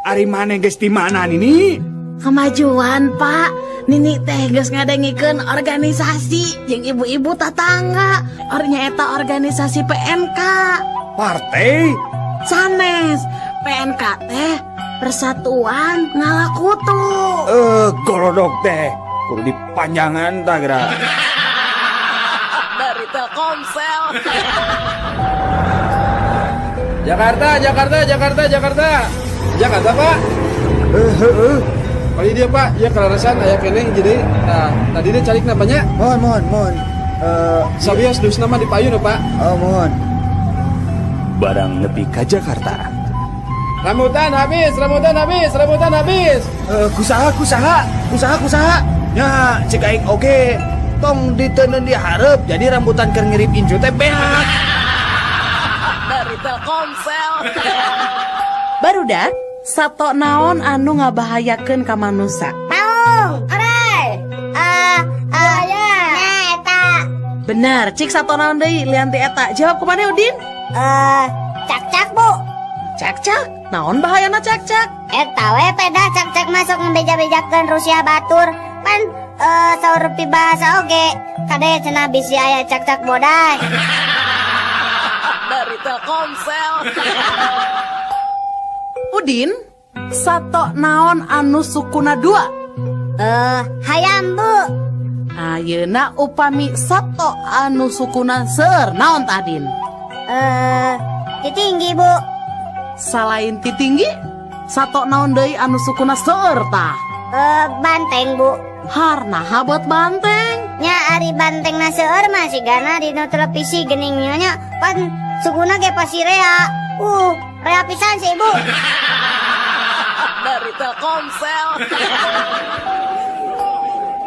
Ari maneh geus di mana Nini? Kemajuan, Pak. Nini teh geus ngadengikeun organisasi jeung ibu-ibu tatangga. Ornya eta organisasi PNK. Partai? Sanes. PNK teh Persatuan Ngalakutu. Golodog teh. Kudu dipanjangan tah geura. Dari Telkomsel. Jakarta, Jakarta, Jakarta, Jakarta. Jakarta, Pak. Oh iya dia Pak, ya kelarasan aya keneh jadi. Nah, tadi dia cari kenapanya? Mohon, mohon. Sabios dus nama di payun Pak. Oh, mohon. Barang nepi ka Jakarta. Rambutan habis, rambutan habis, rambutan habis. Kusaha. Nya, cek aing oge. Tong diteundeun dihareup jadi rambutan keur ngirip incu teh beak. Dari Telkomsel. Barudak, sato naon anu ngabahayakeun ka manusa? Maung, orai. Ya, eta. Bener, cik sato naon deui lian ti eta. Jawab kumaha Udin? Cak-cak, Bu. Cak-cak? Naon bahayana cak-cak? Eta we pedah cak-cak masuk ngebeja-bejakeun Rusia batur. Pan saur pibahasa oge. Kade cenah bisi aya cak-cak bodas. Dari Dari Telkomsel. Udin, sato naon anu sukuna dua? Hayam Bu. Ayeuna upami sato anu sukuna seueur naon tah Din? Titinggi Bu. Salain titinggi, sato naon deui anu sukuna seueur tah? Banteng Bu. Harnaha buat banteng? Nya ari banteng na seueur mah sigana dina televisi geuning nya pan sukuna ge pasti rea. Rea pisan si Ibu. Dari Telkomsel.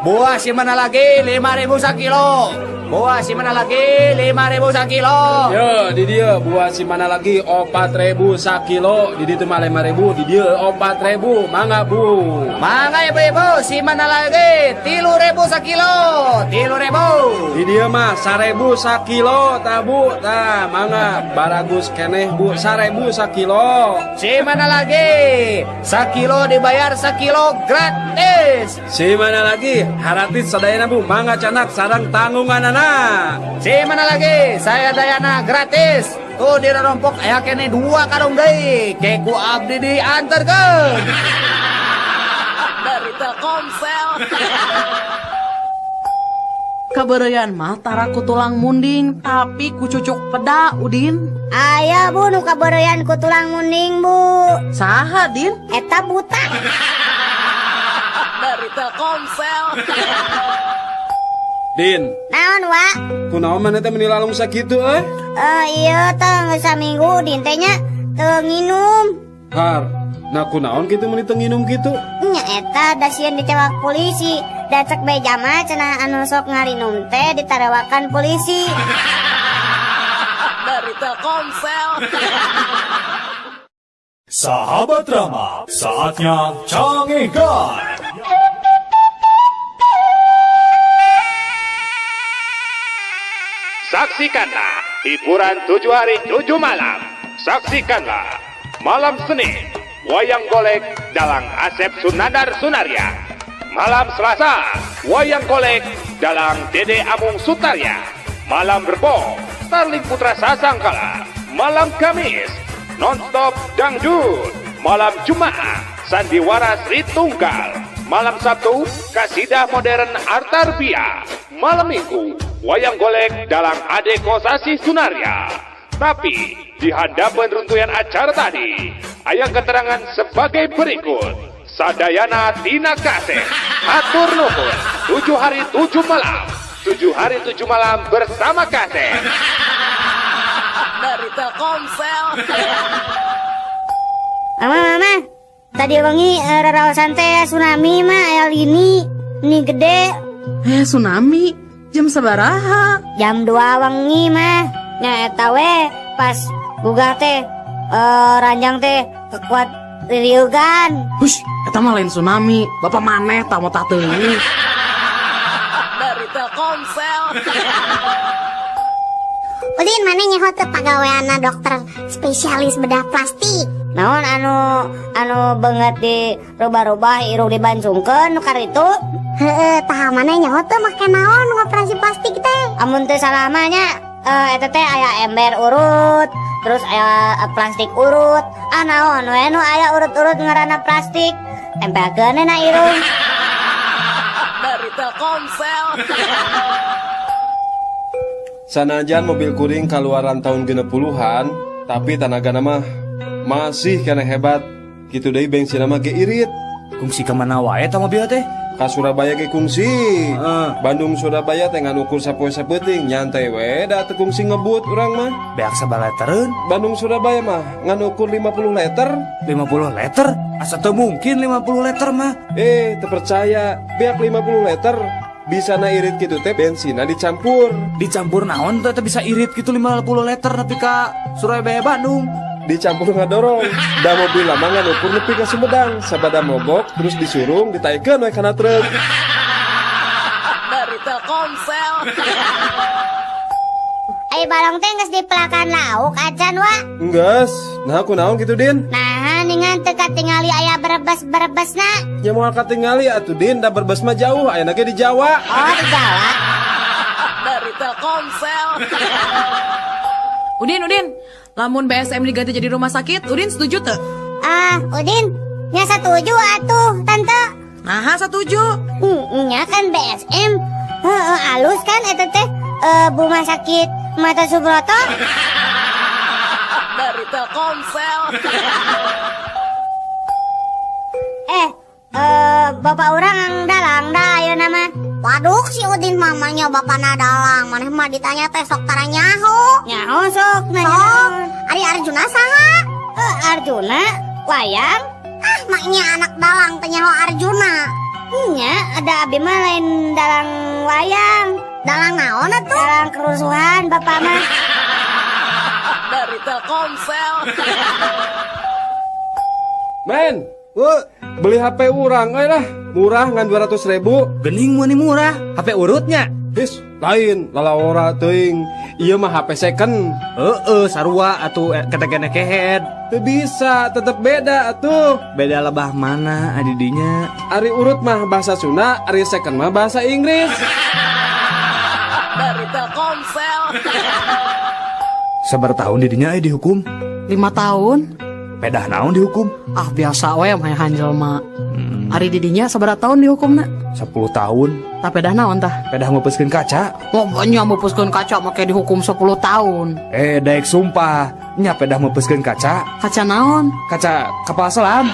Buah si mana lagi 5.000 sakilo. Buah si mana lagi 5.000 sakilo. Yo, di dia buah si mana lagi 4.000 sakilo. Di ditu mah 5.000, di dia 4.000. Mangga Bu. Mangga ibu-ibu, si mana lagi 3.000 sakilo. 3.000. Di dia mah 1.000 sakilo tah Bu. Tah mangga baragus keneh Bu 1.000 sakilo. Si mana lagi? Sakilo dibayar sakilo gratis. Si mana lagi? Haratis sadayana Bu, mangga canak sarang tanggunganana. Si mana lagi? Saya dayana gratis. Tuh di rompok aya kene 2 karung deui. Ke ku abdi diantarkeun. Dari Telkomsel. Kabeureuyan mah tara ku tulang munding tapi ku cucuk peda Udin. Aya Bu nu kabeureuyan ku tulang munding Bu. Saha Din? Eta buta. Dari Telkomsel. Din. Naon wa? Kunaon maneh teh meuni lalung sakitu euy? Ieu teh geus saminggu Din teh nya teu nginum. Har, nah kunaon kitu meuni teu nginum kitu? Nya eta da sieun dicewak polisi. Da cek beja mah cenah anu sok ngarinum teh ditarewakan polisi. Dari Telkomsel. Sahabat Rama, saatnya canggihkan. Saksikanlah hiburan 7 hari 7 malam. Saksikanlah malam Senin wayang golek dalang Asep Sunandar Sunarya. Malam Selasa wayang golek dalang Dede Amung Sutarya. Malam Rebo Starling Putra Sasangkala. Malam Kamis nonstop dangdut. Malam Jumat Sandiwara Sri Tunggal. Malam Sabtu Kasidah Modern Artarbia. Malam Minggu wayang golek dalang Ade Kosasi Sunarya. Tapi di hadapan runtuyan acara tadi, ayah keterangan sebagai berikut. Sadayana Tina Kaseh, hatur nuhun, 7 hari 7 malam, 7 hari 7 malam bersama Kaseh. Dari Telkomsel. Mama, mama, tadi wengi raraosan teh tsunami mah aya lini, ini gede. Tsunami? Jam sabaraha? Jam 2 wengi mah. Nya eta we pas gugah teh ranjang teh kekuat ririugan. Hush, eta mah lain tsunami. Bapak maneh tah mau tah teuing. Dari Telkomsel. Udin maneh nyaho teu pagaweanna dokter spesialis bedah plastik. Naon anu beungeut di rubah-rubah irung dibancungkeun nu karitu? Heeh, tah maneh nyaho teu make naon ngoperasi plastik teh? Amun teu salah mah nya eta teh aya ember urut, terus aya plastik urut. Ah naon we nu aya urut-urut ngaranna plastik, tempelkeun na irung. Dari Telkomsel. Sanajan mobil kuring kaluaran tahun 60-an, tapi tanagana mah masih kena hebat. Kitu deui bensin mah ge irit. Kungsi ka mana wae ta mobil teh? Ka Surabaya ge kungsi. Bandung Surabaya teh ngan ukur sapoe sapeuting, nyantai we da teu kungsi ngebut urang mah. Beak sabaraha litereun? Bandung Surabaya mah ngan ukur 50 liter. 50 liter? Asa teu mungkin 50 liter mah. Teu percaya, beak 50 liter. Bisa na irit gitu teh bensinna dicampur. Dicampur naon teh bisa irit gitu 50 liter nepi ka Surabaya Bandung. Dicampur ngadorong. Da mobil lama ngan ukur nepi ka Sumedang, sabada mogok terus disurung ditaikeun we kana truk. Dari Telkomsel. Ai balong teh geus dipelakan lauk acan wa? Enggeus. Nah kunaon kitu Din? Nah ningan teu katingali aya berebes-berebesna. Nya moal katingali atuh Din, da berebes mah jauh, ayeuna ge di Jawa. Oh, di Jawa. Dari Telkomsel. Udin, Udin. Lamun BSM diganti jadi rumah sakit, Udin setuju teu? Ah, Udin, nya setuju atuh, Tante. Nah, setuju. Nya kan BSM. Heeh, alus kan eta teh rumah sakit Mata Subroto. Dari Telkomsel. Bapak orang dalang dah ayeuna mah. Waduh si Udin mamanya bapana dalang. Maneh mah ditanya teh sok tara nyaho. Nyaho sok nanya. Sok. Ari Arjuna saha? Arjuna wayang. Ah maknya anak dalang teh nyaho Arjuna. Nya ada abi mah lain dalang wayang. Dalang naon atuh? Dalang kerusuhan bapak mah. Dari Telkomsel. Men, beli HP urang euy lah, murah ngan 200.000. Gening mun murah, HP urutnya. His, lain lalawora teuing. Ieu mah HP second. Heeh, sarua atuh ketekene kehead. Teu bisa, tetep beda atuh. Beda lebah mana adidinya? Ari urut mah bahasa Sunda, ari second mah bahasa Inggris. Dari Telkomsel. Sabar tahun didinya dihukum? 5 tahun. Pedah naon dihukum? Ah biasa we mah hanjelma. Ari didinya sabaraha tahun dihukumna? 10 tahun. Tah pedah naon tah? Pedah meupeuskeun kaca. Nya meupeuskeun kaca make dihukum 10 tahun. Daek sumpah, nya pedah meupeuskeun kaca. Kaca naon? Kaca kapal selam.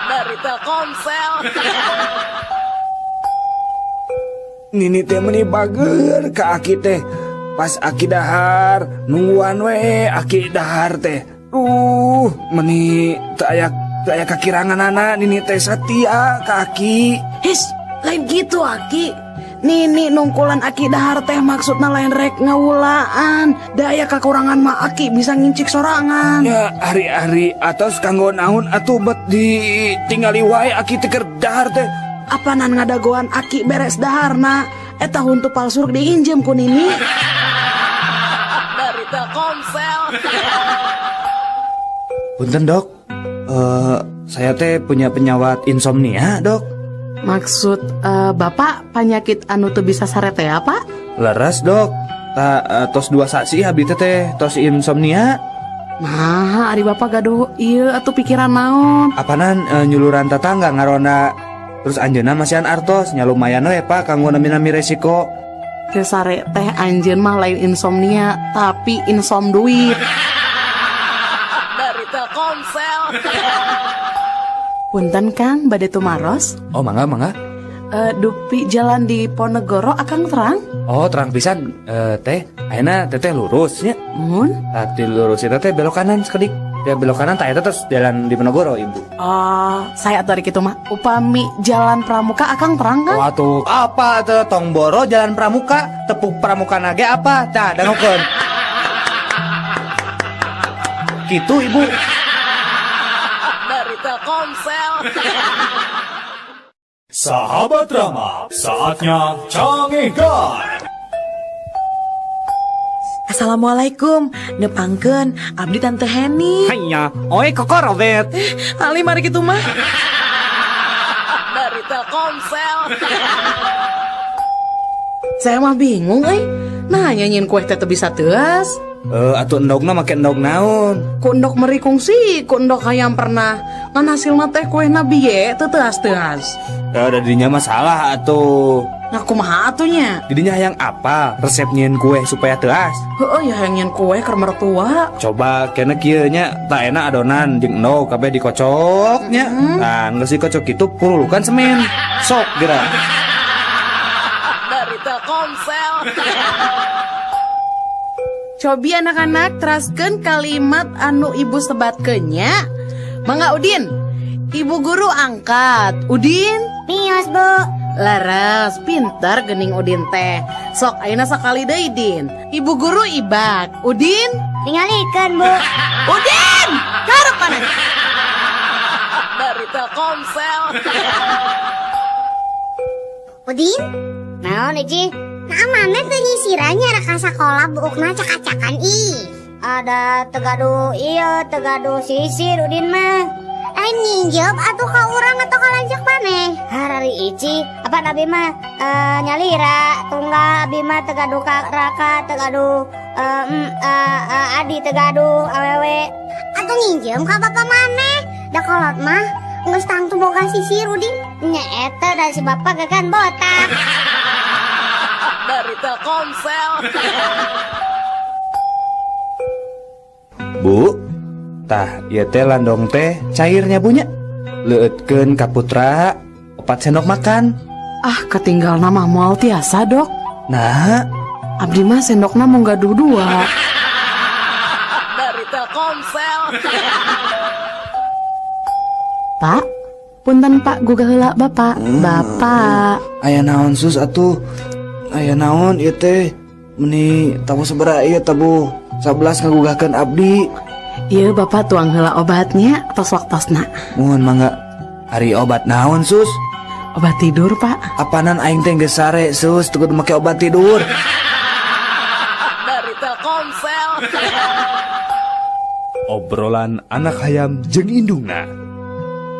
Dari Telkomsel. Nini teh meuni bager ka aki teh. Pas aki dahar, nungguan we aki dahar teh. Meni teu aya kakiranganana nini teh satia ka aki. His, lain gitu aki. Nini nungkulan aki dahar teh maksudna lain rek ngawulaan. Da aya kakurangan mah aki bisa ngincik sorangan. Ya ari-ari atos kanggo naon atuh bet ditinggali wae aki teh keur dahar teh. Apanan ngadagoan aki beres daharna. Eta huntu palsu diinjem ku nini. Dari Telkomsel. Punten dok, saya teh punya penyawat insomnia dok. Maksud bapak penyakit anu teu bisa sare teh apa? Leres dok, tos 2 sasi abdi teh tos insomnia. Nah, ari bapak gaduh ieu atuh pikiran naon? Apanan nyuluran tetangga ngarona. Terus anjeunna masihan artos nya lumayan we pak kanggo nami-nami resiko. Teu sare teh anjeun mah lain insomnia tapi insom duit. Dari Telkomsel. Punten Kang, bade tumaros? Oh mangga mangga. Dupi jalan di Ponegoro akang terang? Oh terang pisan teh. Ayeuna teteh lurus nya. Mun? Tadi lurus eta teh belok kanan sekedik. Ya belok kanan tak eta terus jalan di Ponegoro ibu. Oh, saya tarik itu mah. Upami jalan Pramuka akang terang kan? Waduh, apa tuh tong boro jalan Pramuka, tepuk Pramuka nage apa? Tah dangokeun. Gitu ibu. Dari Telkomsel. Sahabat Rama, saatnya canggihkan. Assalamualaikum, nepangkeun abdi Tante Heni. Hanya, oi koko Robert. Ali mari kitu mah. Dari Telkomsel. Saya mah bingung euy. Nah, nyanyiin kue teh teu bisa teuas. Atuh endogna make endog naon? Ku endog meri kungsi, ku endog hayam pernah. Ngan hasilna teh kuehna biye teu teuas-teuas. Ya dadinya masalah atuh. Nah kumaha atunya? Didinya hayang apa resep nyieun kue supaya teuas? Heueuh ya hayang nyieun kue keur mertua. Coba kena kieu nya, tak enak adonan jeung endog kabeh dikocok nya. Nah, geus dikocok kitu purulukan semen. Sok geura. Dari Telkomsel. Cobi anak-anak teraskeun kalimat anu ibu sebatkeun nya. Mangga Udin. Ibu guru angkat. Udin? Mios, Bu. Laras, pintar gening Udin teh. Sok ayeuna sakali deui Din. Ibu guru ibak. Udin? Tingalikeun, Bu. Udin! Karep maneh. Dari Telkomsel. Udin? Naon, Ici? Nah, mana teu nyisirannya rek ka sakola buukna cakacakan ih. Ada tegaduh iya, tegaduh sisir Udin mah. Lain nginjem atuh ka urang atau ka lanceuk maneh? Harari Ici, apa abi mah nyalira tunggal abi mah teu gaduh ka raka, teu gaduh adi, teu gaduh awewe. Atuh nginjem ka bapak maneh. Da kolot mah geus tangtu boga sisir Udin. Nya eta da si bapak gagan botak. Dari Telkomsel. Bu, tah ieu teh landong teh cairnya bunya. Leueutkeun ka putra 4 sendok makan. Ah, ketinggal nama moal tiasa, Dok. Nah, abdi mah sendokna mung gaduh 2. Dari Telkomsel. Pak, punten Pak, gugah heula Bapak. Bapak. Aya naon sus atuh? Aya naon ieu teh? Meni tabuh sabaraha ieu tabuh 11 ngagugahkeun abdi. Ieu Bapak tuang heula obatnya tos waktosna. Muhun mangga. Ari obat naon sus? Obat tidur, Pak. Apanan aing teh geus sare sus, teu kudu make obat tidur. Dari Telkomsel. Obrolan anak hayam jeung indungna.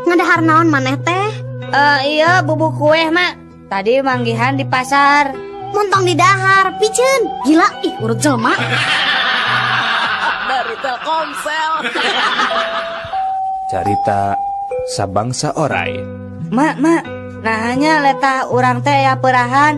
Ngadahar naon maneh teh? Iya bubuk kue mak. Tadi manggihan di pasar. Montong di dahar, piceun. Gila, ih urut jelema. Dari Telkomsel. Carita sabangsa orai. Mak, mak, nah hanya letah urang teh ya perahan.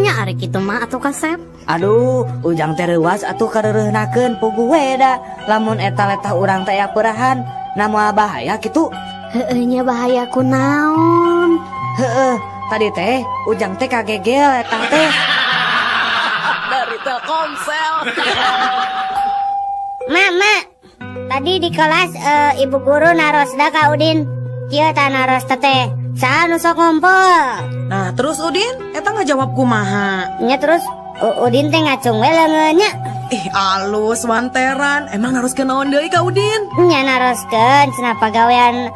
Nya ari kitu mah atuh kasep. Aduh, ujang teh reuas atuh kareureunahkeun puguh we da. Lamun eta letah urang teh ya perahan, na moal bahaya kitu. Heueuh nya bahaya kunaon? Heueuh, tadi teh ujang teh kagegel letah teh. Dari Telkomsel. Mak, mak, tadi di kelas ibu guru narosda ka Udin. Kieu tah naros teh. Saha nu sok ngumpul? Nah, terus Udin eta ngajawab kumaha? Nya terus Udin teh ngacung we leungeun nya. Ih, alus wanteran. Emang naroskeun naon deui ka Udin? Nya naroskeun cenah pagawean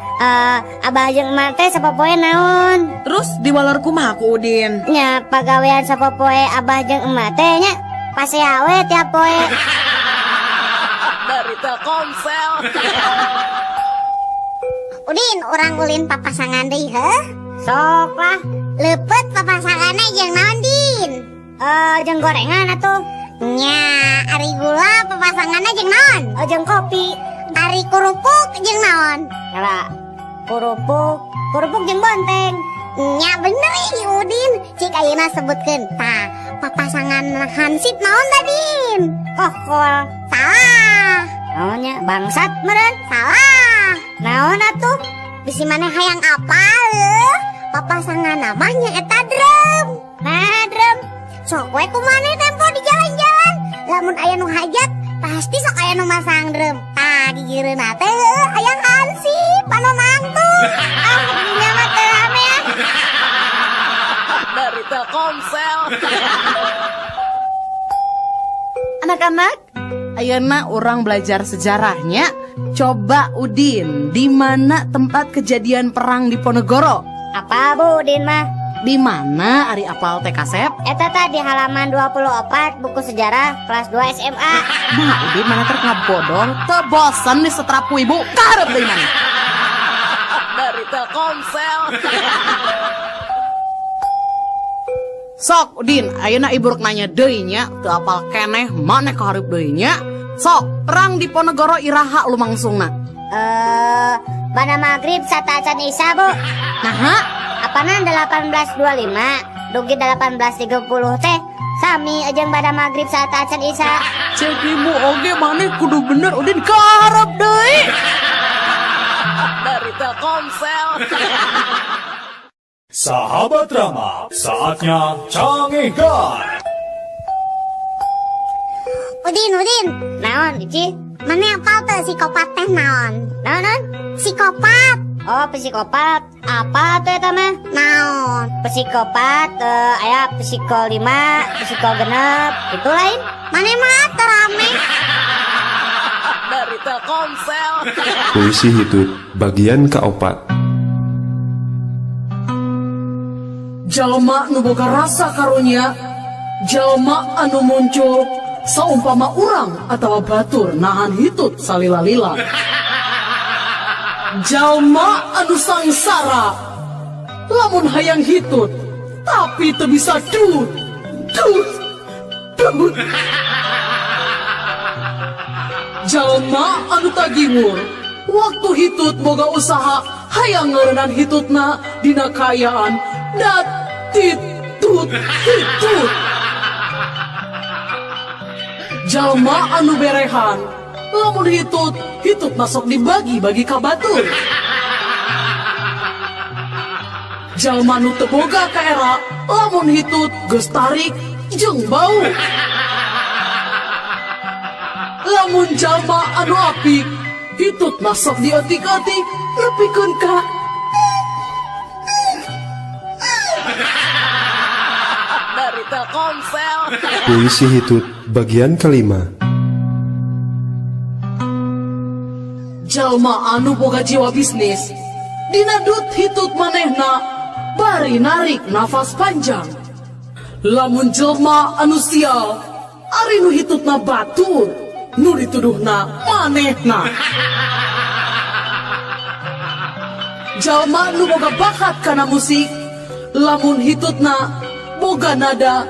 abah jeung emak teh sapopoe naon. Terus diwaler kumaha ku Udin? Nya pagawean sapopoe abah jeung emak teh nya pasea we tiap poe. Dari Telkomsel. Udin, urang ulin papasangan deui heuh? Sok lah. Leupeut papasanganna jeung naon, Din? Jeung gorengan atuh. Nya, ari gula papasanganna jeung naon? Jeung kopi. Ari kerupuk jeung naon? Kala kerupuk jeung bonteng. Nya bener ih Udin. Cik ayeuna sebutkeun. Tah, papasangan hansip naon tadin? Kokol. Salah. Naonnya bangsat meureun? Salah. Naon atuh? Bisi maneh hayang apa leuh? Papasangan namanya eta drum. Nah, drum. Sok we ku maneh tempo di jalan-jalan. Lamun aya nu hajat, pasti sok aya nu masang drum. Tah, gigireunna teh hayang hansip anu nangtung. Ah, dinya mah teu rame ah. Dari Telkomsel. Anak-anak, ayeuna urang belajar sejarahnya. Coba Udin, di mana tempat kejadian perang Diponegoro? Apa Bu Udin mah? Di mana ari apal teh kasep? Eta tadi halaman 24 buku sejarah kelas 2 SMA. Nah, Udin mana ter ngabodong, teu bosen di setrap ku ibu, kaharep deui mana? Dari Telkomsel. Sok Udin, ayeuna ibu rek nanya deui nya, teu apal keneh maneh kaharep deui nya. Sok, perang Diponegoro iraha lumangsungna? Bana maghrib sateuacan Isya, Bu. Naha? Apanan 1825 dugi 1830 teh sami jeung bada maghrib sateuacan Isya. Cek ibu oge maneh kudu bener Udin kaharep deui. Dari Telkomsel. Sahabat Rama, saatnya canggihkan. Udin, Udin. Naon, Ici? Mana apal teu psikopat teh naon? Naon, naon? Psikopat. Oh, psikopat. Apa tuh eta mah? Naon? Psikopat, aya psiko 5, psiko 6, itu lain. Mana mah teu rame. Dari Telkomsel. Puisi hitut bagian keopat. Jalma nu boga rasa karunya, jalma anu muncul saumpama urang atau batur nahan hitut salila-lila. Jalma anu sangsara lamun hayang hitut tapi teu bisa dut dut dut. Jalma anu tagiwur waktu hitut boga usaha hayang ngeureunaan hitutna dina kaayaan dat tit tut hitut. Jalma anu berehan lamun hitut hitut masuk dibagi-bagi ka batur. Jalma nu teu boga kaera lamun hitut geus tarik jeung bau. Lamun jalma anu apik hitut masuk diotik-otik nepikeun ka dari Telkomsel. Puisi hitut bagian kelima. Jalma anu boga jiwa bisnis dina dut hitut manehna bari narik nafas panjang. Lamun jelma anu sial ari nu hitutna batur nu dituduhna manehna. Jalma nu boga bakat kana musik lamun hitutna boga nada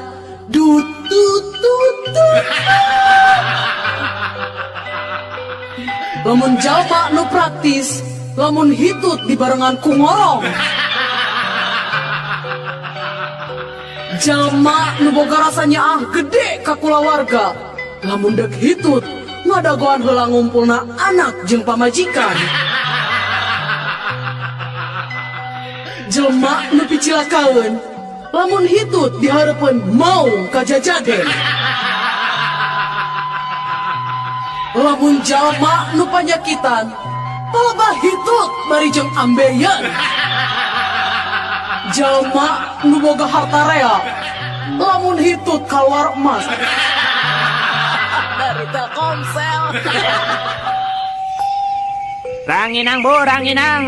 dut dut dut dut. Lamun jalma nu praktis lamun hitut dibarengan ku ngorong. Jalma nu boga rasanya ah gede ka kulawarga lamun dek hitut ngadagoan heula ngumpulna anak jeung pamajikan. Jelma nu picilakaeun lamun hitut dihareupeun maung kajajaden. Lamun jalma nu panyakitan palebah hitut bari jeung ambeien. Jalma nu boga harta rea lamun hitut kaluar emas. Dari Telkomsel. Ranginang bu, ranginang.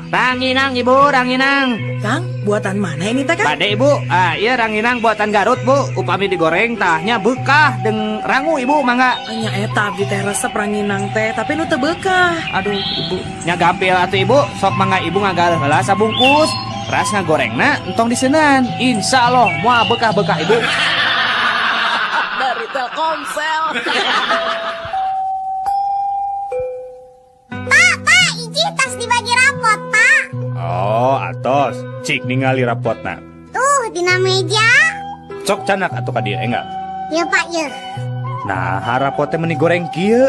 Ranginang ibu, ranginang. Kang, buatan mana ini teh Kang? Bade ibu, iya ranginang buatan Garut bu. Upami digoreng tahnya bekah deng rangu ibu mangga. Nya eta abdi teh resep ranginang teh, tapi nu teu bekah. Aduh ibu, nya gampil atuh ibu, sok mangga ibu ngagaleuh heula sabungkus. Ras ngagorengna entong diseunan. Insya Allah moal bekah-bekah ibu. Dari Telkomsel. Pak, pak, ijih tas dibagi rapot, pak. Oh, atos. Cik ningali rapotna. Tuh, dina meja. Cok canak atuh ka dieu enggak? Ya, Pak, ya. Nah, rapotnya meni goreng kieu.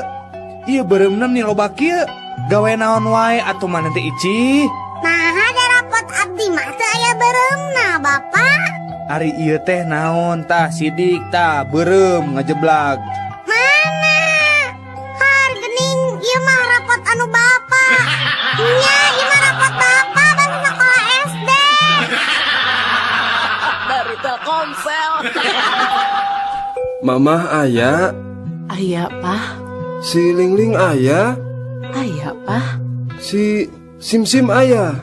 Ieu beureumna meni loba kieu. Gawe naon wae atuh maneh teh icih. Nah, ada rapot abdi mah teu aya beureumna, Bapak. Ari ieu teh naon tah sidik tah beureum ngajeblag. Mana? Har geuning ieu mah rapot anu Bapak. Nya, ieu mah rapot Bapak bangsa sekolah SD. Dari Telkomsel. Mamah aya. Aya, Pak. Si Lingling aya. Aya, Pak. Si Simsim aya.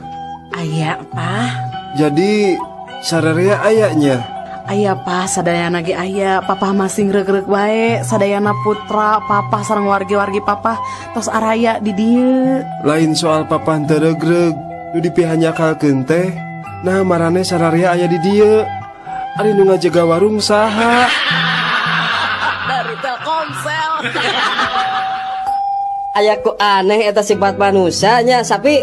Aya, Pak. Jadi sararea ayanya. Aya, Pak, sadayana ge aya. Papa masing reuk-reuk wae, sadayana putra, papa sareng wargi-wargi papa tos araya di dieu. Lain soal papa henteu reug-reug, nu dipihanyakalkeun teh. Nah, marane sararea aya di dieu. Ari nu ngajaga warung saha? Dari Telkomsel. Aya ku aneh eta sifat manusianya sapi.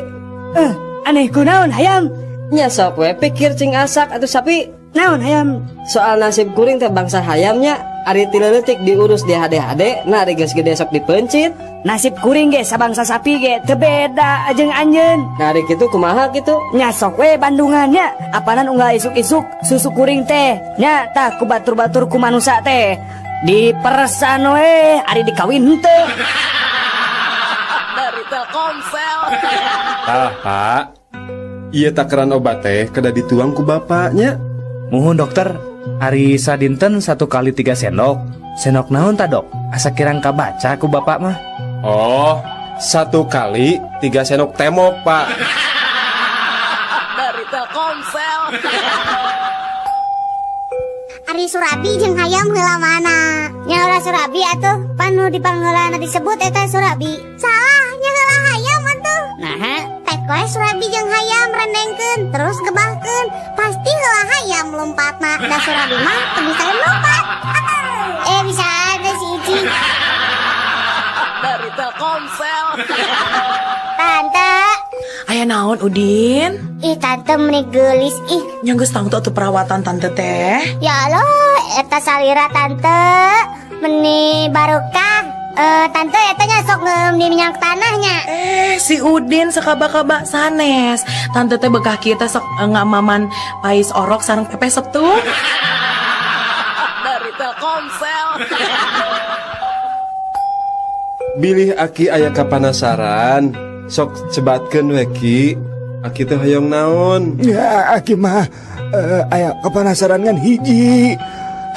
Aneh kunaon hayam? Nya sok we pikir cing asak atuh sapi. Naon hayam? Soal nasib kuring teh bangsa hayamnya, ari ti leutik diurus di hade-hade, nah ari geus gede sok dipencit. Nasib kuring ge sabangsa sapi ge teu beda jeung anjeun. Nah ari kitu kumaha kitu? Nya sok we bandungannya, apanan unggal isuk-isuk susu kuring teh. Nya tah ku batur-batur ku manusa teh. Diperesan we ari dikawin henteu. Dari Telkomsel. Tah, Pak. Ieu takaran obat teh kada dituang ku bapaknya. Muhun dokter, ari sadinten 1 kali 3 sendok. Sendok naon ta dok? Asa kirang kabaca ku bapak mah. Oh, 1 kali 3 sendok temok, Pak. Dari Telkomsel. Ari Surabi jeung hayam heula mana? Nya heula Surabi atuh, pan nu dipangheulana disebut eta Surabi. Salah, nya heula hayam atuh. Naha, Cuek we surabi jeung hayam rendengkeun terus gebahkeun. Pasti heula hayam lompatna, da surabi mah teu bisa lompat. Eh, bisa ada si Ici. Dari Telkomsel. Tante. Aya naon, Udin? Ih, tante meni geulis ih. Nya geus tangtu atuh perawatan tante teh. Ya Allah, eta salira tante meni barokah. Eh, tante eta nya sok ngeum di minyak tanahnya. Eh, si Udin sakaba-kaba sanes. Tante teh bekah kieu teh sok ngamaman pais orok sareng pepes setu. Dari Telkomsel. Bilih Aki aya kapanasaran, sok sebatkeun we Ki. Aki teh hoyong naon? Ya, Aki mah aya kapanasaran ngan hiji.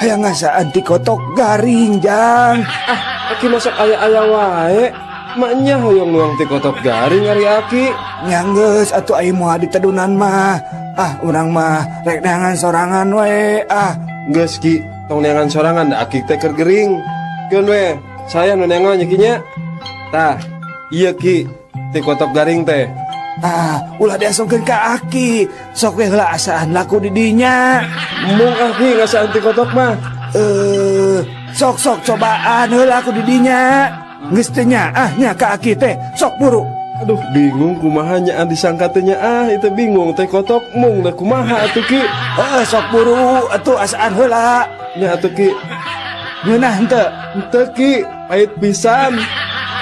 Hayang ngasaan ti kotok garing, Jang. Ah, Aki masuk aya-aya wae. Maknya hoyong nuang ti kotok garing ari Aki. Nya geus atuh ai moal ditedunan mah. Ah, urang mah rek neangan sorangan we. Ah, geus Ki, tong neangan sorangan da Aki teh keur gering. Keun we, saya nu neangan nya Ki nya. Tah, ieu Ki, ti kotok garing teh. Ah, ulah diasongkeun ka Aki. Sok we heula asaan laku di dinya. Mung Aki ngasaan ti kotok mah. Eh, sok sok cobaan heula aku di dinya. Geus teu nyaah nya ka Aki teh. Sok buru. Aduh, bingung kumaha nyaan disangka teh nyaah, itu bingung teh kotok mung da kumaha atuh Ki. Heeh, sok buru atuh asaan heula. Nya atuh Ki. Ngeunah henteu? Henteu Ki, pahit pisan.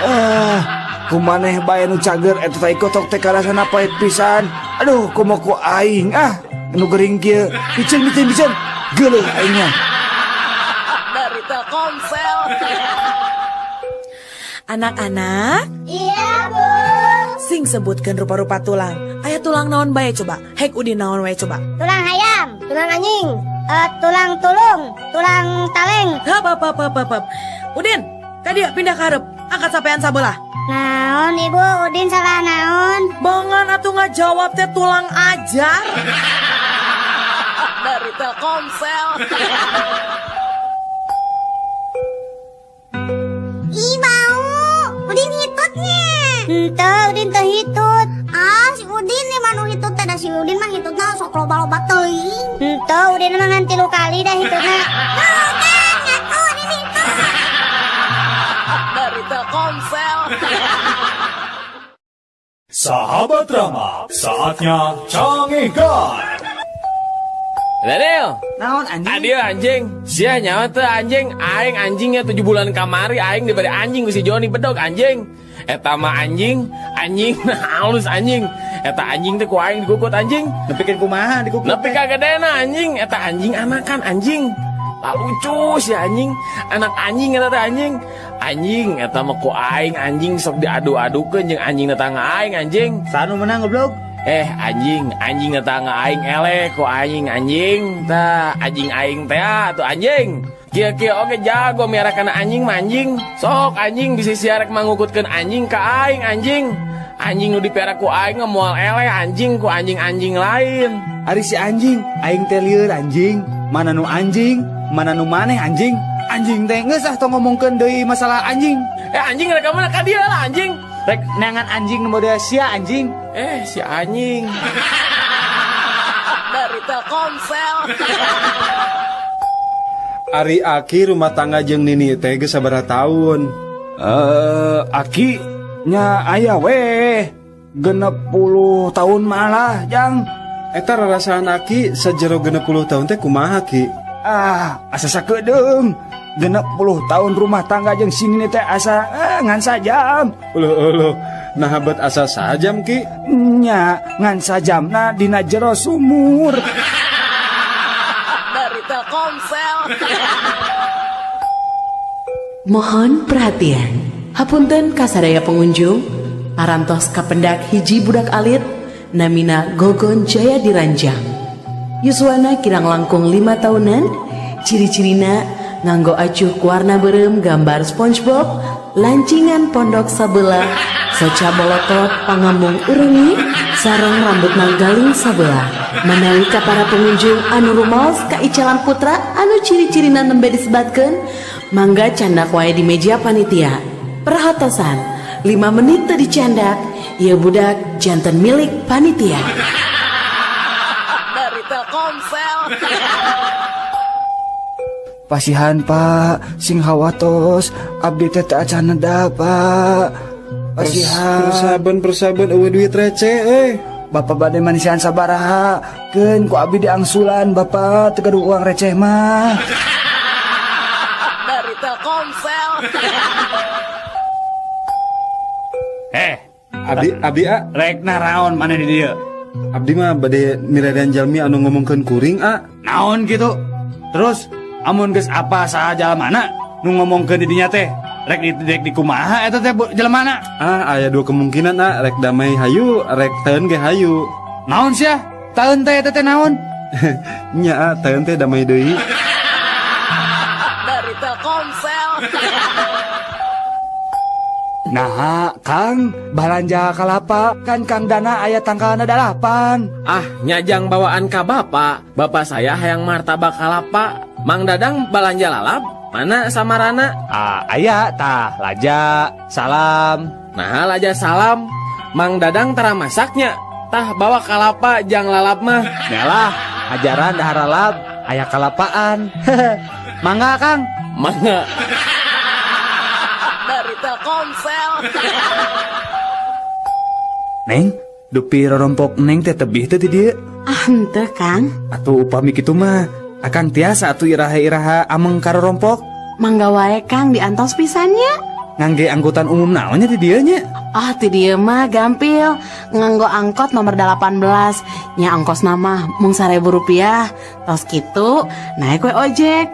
Ah, kumaneh bae nu cager eta tai kotok teh karasana pahit pisan. Aduh, komo ku aing ah, nu gering kieu. Piceun piceun piceun. Geuleuh aingnya. Dari Telkomsel. Anak-anak. Iya, Bu. Sing sebutkan rupa-rupa tulang. Aya tulang naon bae coba? Hek Udin naon wae coba? Tulang hayam, tulang anjing, tulang tulung, tulang taleng. Hap hap hap hap hap. Udin, kadieu pindah ka hareup. Angkat sampean sabelah. Naon ibu, Udin salah naon? Bongan atuh ngajawab teh tulang ajar. Dari Telkomsel. Ih, bau. Udin hitutnya. Henteu, Udin teu hitut. Ah, si Udin nih manu hitut teh, da si Udin mah hitutna sok loba-loba teuing. Henteu, Udin mah ngan 3 kali dah hitutna. Tuh kan, ngaku Udin hitut. Dari Telkomsel. Sahabat Rama, saatnya canggihkan. Daniel, naon anjing? Adio anjing, sia nyawa teh anjing, aing anjingnya 7 bulan kamari aing diberi anjing ku si Joni bedog anjing. Eta mah anjing, anjing halus anjing. Eta anjing teh ku aing dikukut anjing. Nepikeun kumaha dikukut? Nepi ka gedena anjing, eta anjing anakan anjing. Lah lucu si anjing, anak anjing eta teh anjing. Anjing eta mah ku aing anjing sok diadu-adukeun jeung anjing tetangga aing anjing. Sanu menang goblok. Eh anjing, anjing tetangga aing eleh ku aing anjing. Tah anjing aing teh atuh anjing. Kieu-kieu oge jago miara kana anjing mah anjing. Sok anjing bisi sia rek mangukutkeun anjing ka aing anjing. Anjing nu dipiara ku aing mah moal eleh anjing ku anjing-anjing lain. Ari si anjing, aing teh lieur anjing. Mana nu anjing, mana nu maneh anjing. Anjing teh geus ah tong ngomongkeun deui masalah anjing. Eh anjing rek ka mana ka dieu lah anjing. Rek neangan anjing nu model sia anjing. Eh si anjing. Dari Telkomsel. Ari Aki rumah tangga jeung Nini teh geus sabaraha taun? Aki nya aya weh 60 tahun malah, Jang. Eta rarasaan Aki sajero 60 tahun teh kumaha Ki? Ah, asa sakedeung. 60 tahun rumah tangga jeung si Nini teh asa ngan sajam. Uluh uluh, nah bet asa sajam Ki? Nya ngan sajamna dina jero sumur. Dari Telkomsel. Mohon perhatian. Hapunten kasadaya pengunjung, parantos kapendak hiji budak alit namina Gogon Jaya Diranjang. Yuswana kirang langkung 5 tahunan, ciri-cirina nganggo acuh warna berem gambar SpongeBob, lancingan pondok sabelah, soca bolotot pangamung urengi, sareng rambut manggaling sabelah. Manawi ka para pengunjung anu rumaos ka Icalan Putra anu ciri-cirina nembe disebatkeun, mangga candak wae di meja panitia. Perhatosan, 5 menit teu dicandak, ieu budak janten milik panitia. Dari Telkomsel. Pasihan Pak, sing hawatos, abdi teh teu acan neda Pak. Pasihan. Persaben eueuh duit receh euy. Bapak bade manisian sabaraha, keun ku abdi diangsulan Bapak teu gaduh uang receh mah. Dari Telkomsel. Abdi a rek naraon maneh di dieu? Abdi mah bade mirarian jalmi anu ngomongkeun kuring a. Naon kitu? Terus amun geus apa saha jalmana nu ngomongkeun di dinya teh? Rek di kumaha eta teh jelema? Ah, aya dua kemungkinan ah, rek damai hayu, rek taeun ge hayu. Naon sia? Taeun teh eta teh naon? Nya ah, taeun teh damai deui. Dari Telkomsel. Nah, Kang, balanja kalapa kan Kang Dana aya tangkalna 8. Ah, nyajang bawaan ka bapak. Bapak saya hayang martabak kalapa. Mang Dadang balanja lalap. Mana samarana? Ah, aya tah laja salam. Nah, laja salam. Mang Dadang tara masaknya. Tah bawa kalapa jang lalap mah. Nyalah, ajaran dahar lalap, aya kalapaan. Mangga, Kang. Mangga. Dari Telkomsel. Neng, dupi rorompok neng teh tebih teh di dieu. Ah, henteu, Kang. Atuh upami kitu mah akang tiasa atuh iraha-iraha ameng ka rorompok. Mangga wae Kang diantos pisannya. Ngangge angkutan umum naonnya di dieu nya? Ah, ti dieu mah gampil. Nganggo angkot nomor 18. Nya ongkosna mah mung 1.000 rupiah. Tos kitu naik we ojek.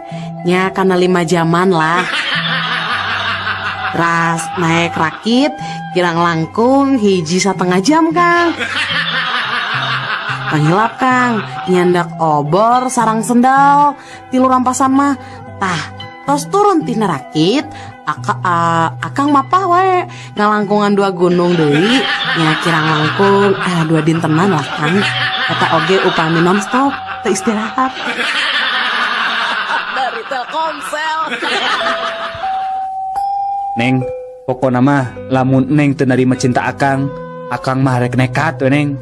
Nya kana 5 jaman lah. Ras naik rakit kirang langkung 1,5 jam Kang. Panghilap Kang, nyandak obor sarang sendal, tilu rampasan mah. Tah, tos turun tina rakit, akang mapah wae ngalangkungan 2 gunung deui, nya kirang langkung 2 dintenan lah Kang. Eta oge upami nonstop, teu istirahat. Dari Telkomsel. Neng, pokona mah lamun neng teu narima cinta akang, akang mah rek nekat we neng.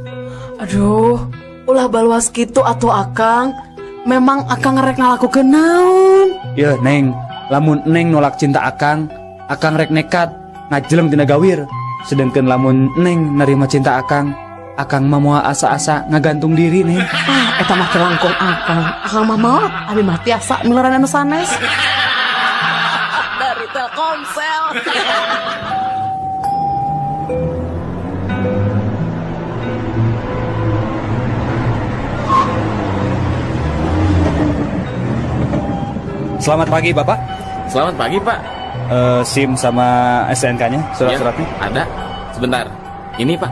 Aduh, ulah baluas kitu atuh akang. Memang akang rek ngalakukeun naon? Yeuh neng, lamun neng nolak cinta akang, akang rek nekat ngajeleng tina gawir. Sedangkan lamun neng narima cinta akang, akang mah moal asa-asa ngagantung diri neng. Ah, eta mah kelangkung akang. Akang mah maot, abi mah tiasa miluran anu sanes. Dari Telkomsel. Selamat pagi Bapak. Selamat pagi Pak. SIM sama STNK-nya, surat-suratnya? Ya, ada. Sebentar. Ini Pak.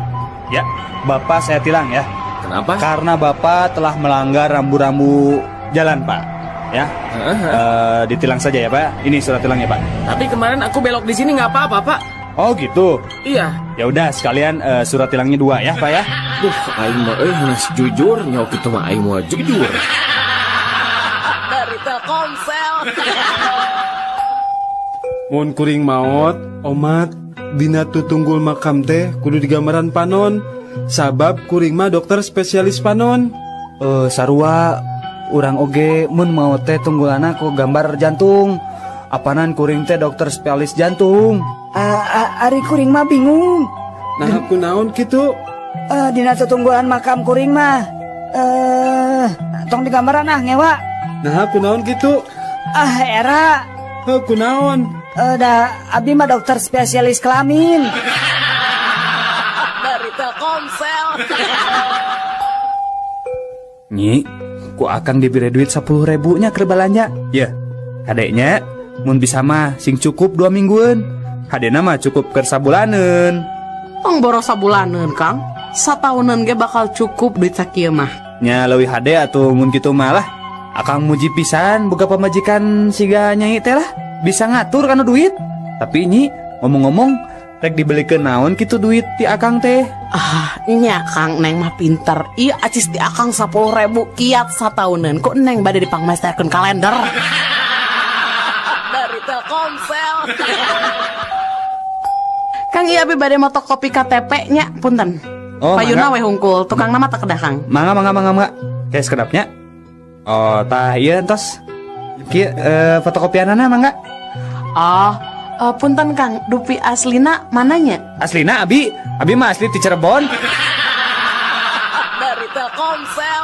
Ya, Bapak saya tilang ya. Kenapa? Karena Bapak telah melanggar rambu-rambu jalan Pak. Ya. Ditilang saja ya Pak. Ini surat tilangnya Pak. Tapi kemarin aku belok di sini nggak apa-apa Pak. Oh gitu. Iya. Ya udah sekalian surat tilangnya 2 ya Pak ya. Duh, aing mah euy jujur nyawa kitu mah aing mah jujur. Dari Telkomsel. Mun kuring maot, omat, dina tutunggul makam teh kudu digambaran panon. Sabab kuring mah dokter spesialis panon. Sarua urang oge mun maot teh tunggulana ku gambar jantung. Apanan kuring teh dokter spesialis jantung. Ari kuring mah bingung. Nah, aku naon kitu? Dina tutunggulan makam kuring mah. Tong digambaran ah ngewa. Nah, aku naon kitu? Ah, era. Aku naon? Da abdi mah dokter spesialis kelamin. Dari Telkomsel. Nyi, ku akang diberi duit 10.000 nya keur balanja. Ya, kadeknya mun bisa mah sing cukup 2 mingguan. Hadena mah cukup keur sabulaneun. Tong boros sabulaneun, Kang. Sataunan ge bakal cukup duit sakieu mah. Nya leuwih hade atuh mun kitu mah lah. Akang muji pisan boga pamajikan siga nyai teh lah. Bisa ngatur kana duit. Tapi nyi, ngomong-ngomong rek dibelikeun naon kitu duit ti akang teh? Ah, nya Kang, neng mah pinter. Ieu acis ti akang 10.000 kiat satauneun. Kok neng bade dipangmesterkeun kalender. Dari Telkomsel. Kang, iya, abi bade motokopi KTP nya, punten. Oh, Payuna mangga. We hungkul, tukang nama tak kedah, Kang. Mangga, mangga, mangga, mangga. Kayak sekedap nya. Oh, tah ieu entos. Kieu fotokopianana, mangga. Oh, punten Kang, dupi aslina mananya? Aslina abi, abi mah asli ti Cirebon. Dari Telkomsel.